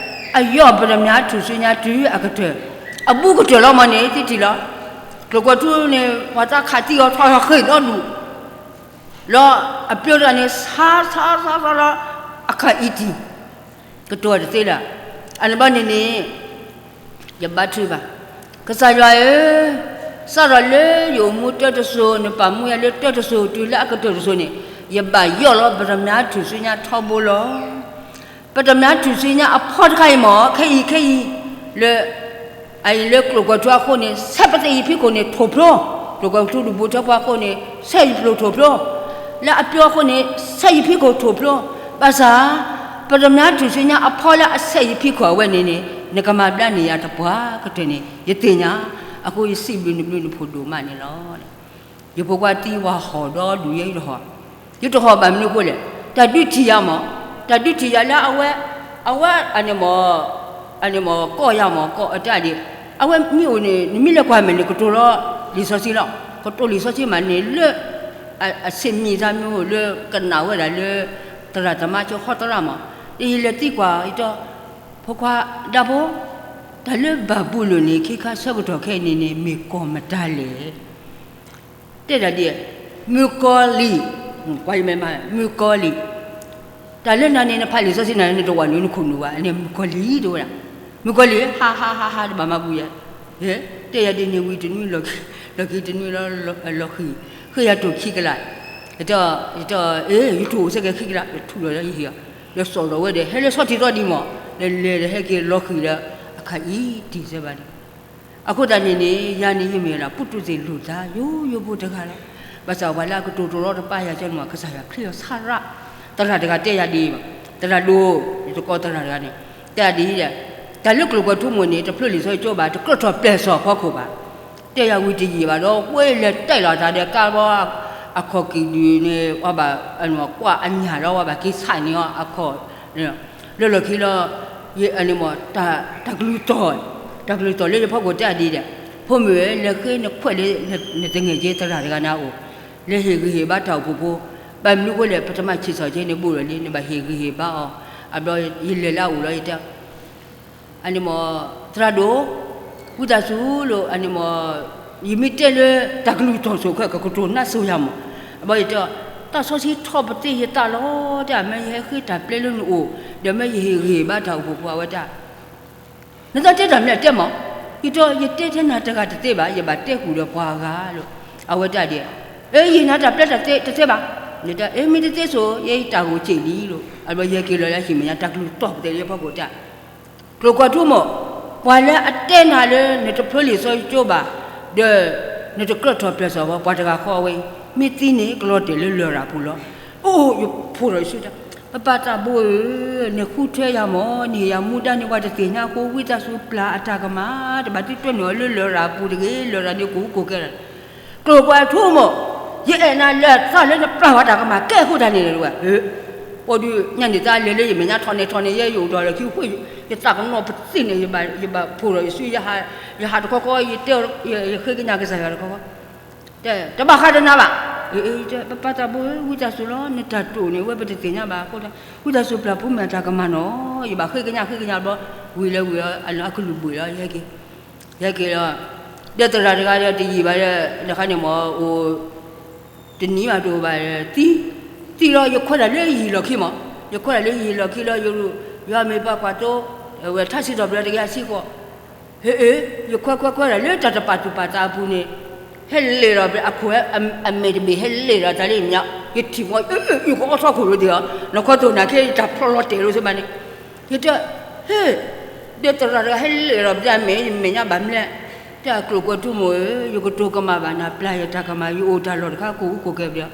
အယီၢ်ပတ္တမြားထူၣ်စုညါတုၤအကတၢၢ်, အဘူးကတၢၢ်လီၤမးန့ၣ် သုထံၣ်လီၤ. ကျိာ်ကွဲၤထူန့ၣ် ပှၤသးခးသံအီၤထီၣ်ဃ့ၢ်ဒီဒူၣ်, လီၤအပျိတၢ်န့ၣ် ဆါဆါဆါဆါလီၤ အခးအံၤတံၢ်, ကတိၤတသ့လၢၤ. အန့ၣ်ဘၣ်န့ၣ်န့ၣ် ယဘါထုကဖၣ်, ကစၢ်ယွၤဧၢ, စးထီၣ်လၢယအိၣ်မူတၢတစိၤ နပာ်မူယၤလၢတၢတစိၤ တုၤလၢအကတၢၢ်တစိၤန့ၣ် ယဘၣ်ယီၢ်လီၤ ပတ္တမြားထူၣ်စုညါထီဘိလီၤ. ပတ္တမြားထူၣ်စုညါအဖီတခါအံၤမး ခဲအံၤခဲအံၤ လၢ အအံၤလၢကျိာ်ကွဲၤထူအဃိန့ၣ် ဆဲးပသ့ၣ်ယဖံးခိၣ်န့ၣ်ထိၣ်ဖျိ, ကျိာ်ကွဲၤထူဒူၣ်ဖိထၢဖိအဃိန့ၣ် ဆဲးယဖျိထိၣ်ဖျိ, လၢအပျိအဃိန့ၣ် ဆဲးယဖံးခိၣ်ထိၣ်ဖျိ, ဘၣ်ဆၣ် ပတ္တမြားထူၣ်စုညါအဖီလၢအဆဲးယဖံးခိၣ်အဝဲန့ၣ်န့ၣ် နကမၤဘျါန့ၢ်ယၤတပှၢ်ကတၢၢ်န့ၣ် ယသ့ၣ်ညါ, အဃိယစံးဘျုးနဘျုးနဖှိၣ်ဒိၣ်မးန့ၣ်လီၤ. ယဖိခွါသံဝဲဟီၣ်ဒီဒူၣ်ယဲယတဟီၣ်, ယတဟီၣ်ဘၣ်မနုၤအဃိလဲၣ်, တၢ်ဒုးထံၣ်ယၤမး, တၢ်ဒုးထံၣ်ယၤလၢအဝဲ, အဝဲ အန့ၣ်မး, အန့ၣ်မး ကိးယၤမး ကိးအတၢ်ဒ်, အဝဲမ့ၢ်အိၣ်န့ၣ် နမ့ၢ်လဲၤကွၢ်မဲာ်န့ၣ် ကတိၤလီၤလံာ်စီဆှံလီၤ, ကတိၤလံာ်စီဆှံမးန့ၣ်လၢ အဆ့ၣ်မံၤသးမ့ၢ်အိၣ်လၢကနၣ်ဝဲဒၣ်လၢ သရၣ်သမါကၠိဟီသရၣ်မး, ယလဲၤသံကွၢ် ယတဲ, ဖိခွါဒၣ်ဖိ, တၢ်လၢဘၤဘူလိၣ်န့ၣ် ခ့ခါဆၢကတီၢ်ခဲအံၤန့ၣ်န့ၣ် မ့ၢ်ကီၢ်မတၤလဲၣ် တဲဒၣ်ဒ်, မုၣ်ကီၤလံၢ်, ကွၢ်ယမဲာ်မး မုၣ်ကီၤလံၢ်, တၢ်လၢနၤန့ၣ် နဖးလံာ်စီဆှံနၤန့ၣ် နတဝဲနုာ်နခိၣ်နူာ်ဘၣ် အန့ၣ်မုၣ်ကီၤလံၢ်တဝဲဒၣ်, မုၣ်ကီၤလံၢ် ဟါဟါဟါဟါ တဘၣ်မၤဘူးယဲ, တဲယၤဒ်န့ၣ်ဝံၤတနွံလီၢ်ခံ, လီၢ်ခံတနွံလီၤ, လီၢ်ဃံၤ, ဃ့ယၤတိၢ်ခံကလး, ယတဲ, ယတိၢ်အိၣ်စ့ၢ်ကီးခံကလး ထူၣ်လီၤလၢယဟံၣ်, ဒီးစိာ်ဒီးဝဲဒီး ဟဲလၢဆီထံးသီဒံးမး, လဲၤလဲၤဒီးဟဲက့ၤလီၢ်ဃံၤဒီး အခးအံၤတံၢ်စဲဘၣ်န့ၣ် အဃိသတးန့ၣ်န့ၣ် ယၤန့ၣ်ယမ့ၢ်ဝဲဒၣ် ပုၢ်တူၢ်သ့ၣ်လိာ်သး ယိယိဖိတဂၤလီၤ. ဘၣ်ဆၣ်ပှၤလၢအကတိၤတရီတပါယၤကၠီန့ၣ်မး ကစၢ်ယွၤခရံာ်အီၤဆၣ်ရၣ်, သရၣ်တဂၤတဲယၤဒ်အံၤ, သရၣ်ဒိၣ်, ယတကိးသရၣ်တဂၤန့ၣ်, တဲယၤဒ်အံၤဒီး, တၢ်လၢကျိာ်ကွဲၤထူမိၣ်န့ၣ် တဖျိလံာ်စီဆှံကၠိဘၣ် တကြၢးထီၣ်ပျဲၢ်စီၣ်ဖီခိၣ်ဘၣ် တဲယၤဝံၤတယံာ်ဘၣ်ဒီး ဝဲလဲၤတဲလီၤတၢ်ဒီးကါဘီ အခီၣ်ကံၣ်ဒုၣ်န့ၣ် ဝဲဘၣ်ကွၢ်အညၣ်ဒီး ဝဲဘၣ်က့ၤဆးန့ၢ်အီၤအခီၣ်, လၢလီၢ်ခံလီၤ, ယန့ၣ်မး တၢ်ကလုၢ်တီၢ်, တၢ်ကလုၢ်တီၢ်လၢယဖီခိၣ်တဲဒ်ဒီး, ဖိမုၣ်ဧၢ လဲၤဃ့နခွဲးလၢနတငဲၢ်က့သရၣ်တဂၤန့ၣ်အအိၣ်, လဲၤဟ့ၣ်ဂံၢ်ဟ့ၣ်ဘါတၢ်အိၣ်ဖှိၣ်ဖိ, ဘၣ်မနုၤဃိလဲၣ် ပထမဆံးစီၣ်က့န့ၣ်ဘူးဒီးလံ နဘၣ်ဟ့ၣ်ဂံၢ်ဟ့ၣ်ဘါအီၤ, အဘျီယလဲၤလၢအအိၣ်လီၤ ယတဲ အန့ၣ်မး သရၣ်ဒိၣ်, ဝံသးစူၤလီၤ အန့ၣ်မး ယမ့ၢ်တဲလၢတၢ်ကလုၢ်တီၢ်စိၤခဲ ကကတိၤနါစိၤယၤမး, အဘျီယတဲ, တၢ်စီဆှံထီၣ်ပသ့ၣ်ယသးလီၤ တဲ မ့ၢ်ယဟဲဃ့တၢ်ပျဲလၢနအိၣ်, ဒီးမ့ၢ်ယဟ့ၣ်ဂံၢ်ဟ့ၣ်ဘါတၢ်အိၣ်ဖှိၣ်ဖိအဝဲတၢ် နသးတဲတၢ်မနုၤလဲၣ်တဲမး, ယတဲ ယတဲထဲနၤတဂၤတသ့ဘၣ် ယဘၣ်တဲဃုာ်ဒီးပှၤဂၤလီၤ, အဝဲတၢ်ဒ်, အၢ ယဟ့ၣ်နၤတၢ်ပျဲတၢ်တသ့ဘၣ်, နတဲ အၢ မ့ၢ်တသ့စိၤ ယဲယတၢ်ဂိၢ်စ့ၢ်လံလီၤ, အဘျီယဟဲက့ၤလီၤလၢဟံၣ်မဲာ်ညါ တၢ်ကလုၢ်တီၢ်ပသ့ၣ်လၢယဖီခိၣ်တၢ် ကျိာ်ကွဲၤထူမိၣ်, ပှၤလၢအတဲနၤလၢနတဖျိလံာ်စီဆှံကၠိဘၣ်, ဒီး နတကြၢးထီၣ်ပျဲၢ်စီၣ်ဝဲ ပှၤတဂၤဃီအဝဲအံၤ, မ့ၢ်သံန့ၣ် ကလီၤတဲာ်လၢလရာ်ပူၤလီၤ. အိၣ် ယဖိးထီၣ်ယစုတၢ်, ပပၢ်သးဘိဧၢ, နဃုထၢယၤမး, နဟ့ၣ်ယၤမူဒါန့ၣ် ပှၤတသ့ၣ်ညါအဃိ ဝံသးစူၤပျၢ်အတၢ်ကမၣ်, တဘၣ်သုတွဲနုာ်အီၤလၢလရာ်ပူၤတဂ့ၤ, လရာ်န့ၣ်ကိၢ်ကိၢ်ကဲလီၤ ကျိာ်ကွဲၤထူမိၣ်, ယအဲၣ်နၤလၢသးလၢနပျၢ်ဝဲတၢ်ကမၣ်ကဲအဃိတၢ်န့ၣ်ဝဲ, ပှၤဒုးညါန့ၣ်သးလဲၤလၢယမဲာ်ညါထီၣ်န့ၣ်ထီၣ်န့ၣ် ယဲယအိၣ်ဒီးလၢခံဃု ယသးကနီၤပသ့ၣ်န့ၣ် ယဘၣ်ဖိးဒီးယစု, ယဟးတခီခီ ယတဲ ယဃ့ကညးကစၢ်ယွၤတခီခီ, တဘၣ်ဃးဒီးနၤဘၣ်. ပပၢ်သးဘိဧၢ, ဝံသးစူၤလီၤ, နတၢ်တိာ်န့ၣ် ဝဲပတသ့ၣ်ညါဘၣ်အဃိ, ဝံသးစူၤပျၢ်ဖိမ့ၢ်အတၢ်ကမၣ်နီၤ. ယဘၣ်ဃ့ကညးဃ့ကညးဘျီ, ဝံၤလၢဝံၤလီၤ အကလုၢ်ဘှံးလီၤ ယဟဲက့ၤ, ယဟဲက့ၤလီၤ. ဒီးသရၣ်တဂၤဒီးတယံာ်ဘၣ်ဒီး တခါန့ၣ်မ့ၢ်အိၣ် တနံၤဘၣ်တအိၣ်ဘၣ် သံ, သံလီၤ. ယခွဲးတၢ်လၢယဟံၣ်လီၢ်ခံမး, ယခွဲးတၢ်လၢယဟံၣ်လီၢ်ခံလီၤ. ယ, ယမ့ၢ်ပှၤကွၢ်တိ, ဝဲထါစံးထီၣ်ပတြၢၤတကယၤဆံဃိး, ဟ့, ယခွဲးခွဲးခွဲးတၢ်လၢတၢ်တပာ်သူၣ်ပာ်သးအပူၤန့ၣ်, ဟဲလဲၤလီၤ အခိၣ်အမဲာ်တဘ့ၣ် ဟဲလဲၤလီၤတၢ်လၢညါ, ယထံၣ်မီၤ, ယကအီထီခိၣ်လိာ်သ့ၣ်လီၤ. နခီတိၢ်နၤခဲ ယတၢ်ဖျီလီၤတဲာ်လိာ်သ့ၣ်မးန့ၣ်, ယတဲ, ဟ့, ဒီးသရၣ်တဂၤဟဲလဲၤလီၤပတၢ်မဲာ် ယမဲာ်ညါဘၣ်မလဲၣ်. တၢ်ကျိာ်ကွဲထူမိၢ်ဧၢ, ယကတိၤကမၣ်ဘၣ်နၤ, ပျၢ်ယတၢ်ကမၣ်, ယအိၣ်တၢ်လီၢ်တခါ ကိၢ်အူကိၢ်ကဲပဒီး, ယတဲ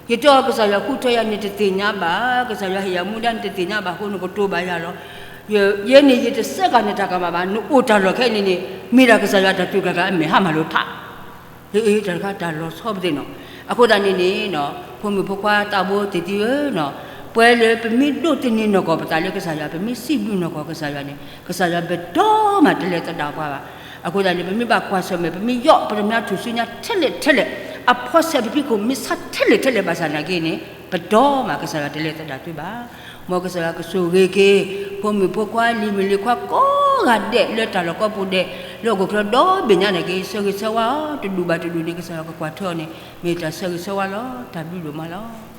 အီၤ ကစၢ်ယွၤဃုထၢယၤ နတသ့ၣ်ညါဘၣ်, ကစၢ်ယွၤဟ့ၣ်ယၤမူဒါ နတသ့ၣ်ညါဘၣ်အဃိ နကတိၤဘၣ်ယၤလီၤ. ယဲန့ၣ် ယတစဲးဃာ်နတၢ်ကမၣ်ဘၣ်, နအိၣ်တၢ်လီၢ်ခဲအံၤန့ၣ်န့ၣ် မ့ၢ်ဒၣ်ကစၢ်ယွၤတၢ်တုၤကျါကျါ အမဲာ်ဟါမၢ်လိာ်ဖး ဟ့, တၢ်တခါတၢ်လီၤဆီပသ့ၣ်နီၤ. အဃိသတးန့ၣ်န့ၣ်, ဖိမုၣ်ဖိခွါသးဘိသ့ၣ်သ့ၣ်ဧၢ, ပှဲၤလၢပမ့ၢ်ဒိးသန့ၤနီၢ်ကီၢ်ပသးလၢကစၢ်ယွၤ, ပမ့ၢ်စံးဘျုးနီၢ်ကီၢ်ကစၢ်ယွၤန့ၣ် ကစၢ်ယွၤပတီၢ်မးတလဲၤသဒၣ်ပှၤဘၣ်. အဃိသတးန့ၣ် ပမ့ၢ်ဘၣ်ကွၢ်ဆၢၣ်မဲာ် ပမ့ၢ်ယီၣ်ပတမါထူၣ်စုညါထဲလဲၣ်ထဲလဲၣ်, အဖီစဲးပဖံခိၣ်မ့ၢ်ဆါထဲလဲၣ်ထဲလဲၣ်ဘၣ်ဆၣ်နာ်က့န့ၣ် ပတီၢ်မးကစၢ်ယွၤတလဲၤသဒၣ်သုဘၣ်. မ်ကစၢ်ယွၤကဆိၣ်ဂ့ၤက့ၤ ဖိမုၣ်ဖိခွါလံၤမုၣ်လံၤခွါကိးဂၤဒဲးလၢတၢ်လီၢ်ကိးပူၤဒဲး, လၢဟီၣ်ခိၣ်ချၢဒီဘ့ၣ်ညါနာ်က့ ဆၢဂ့ၤဆၢဝါအီၤ တဒူၣ်ဘၣ်တဒူၣ်န့ၣ် ကစၢ်ယွၤကကွၢ်ထွဲအီၤန့ၣ် မ့ၢ်တၢ်ဆၢဂ့ၤဆၢဝါလီၤ. တၢ်ဘျုးဒိၣ်မးလီၤ.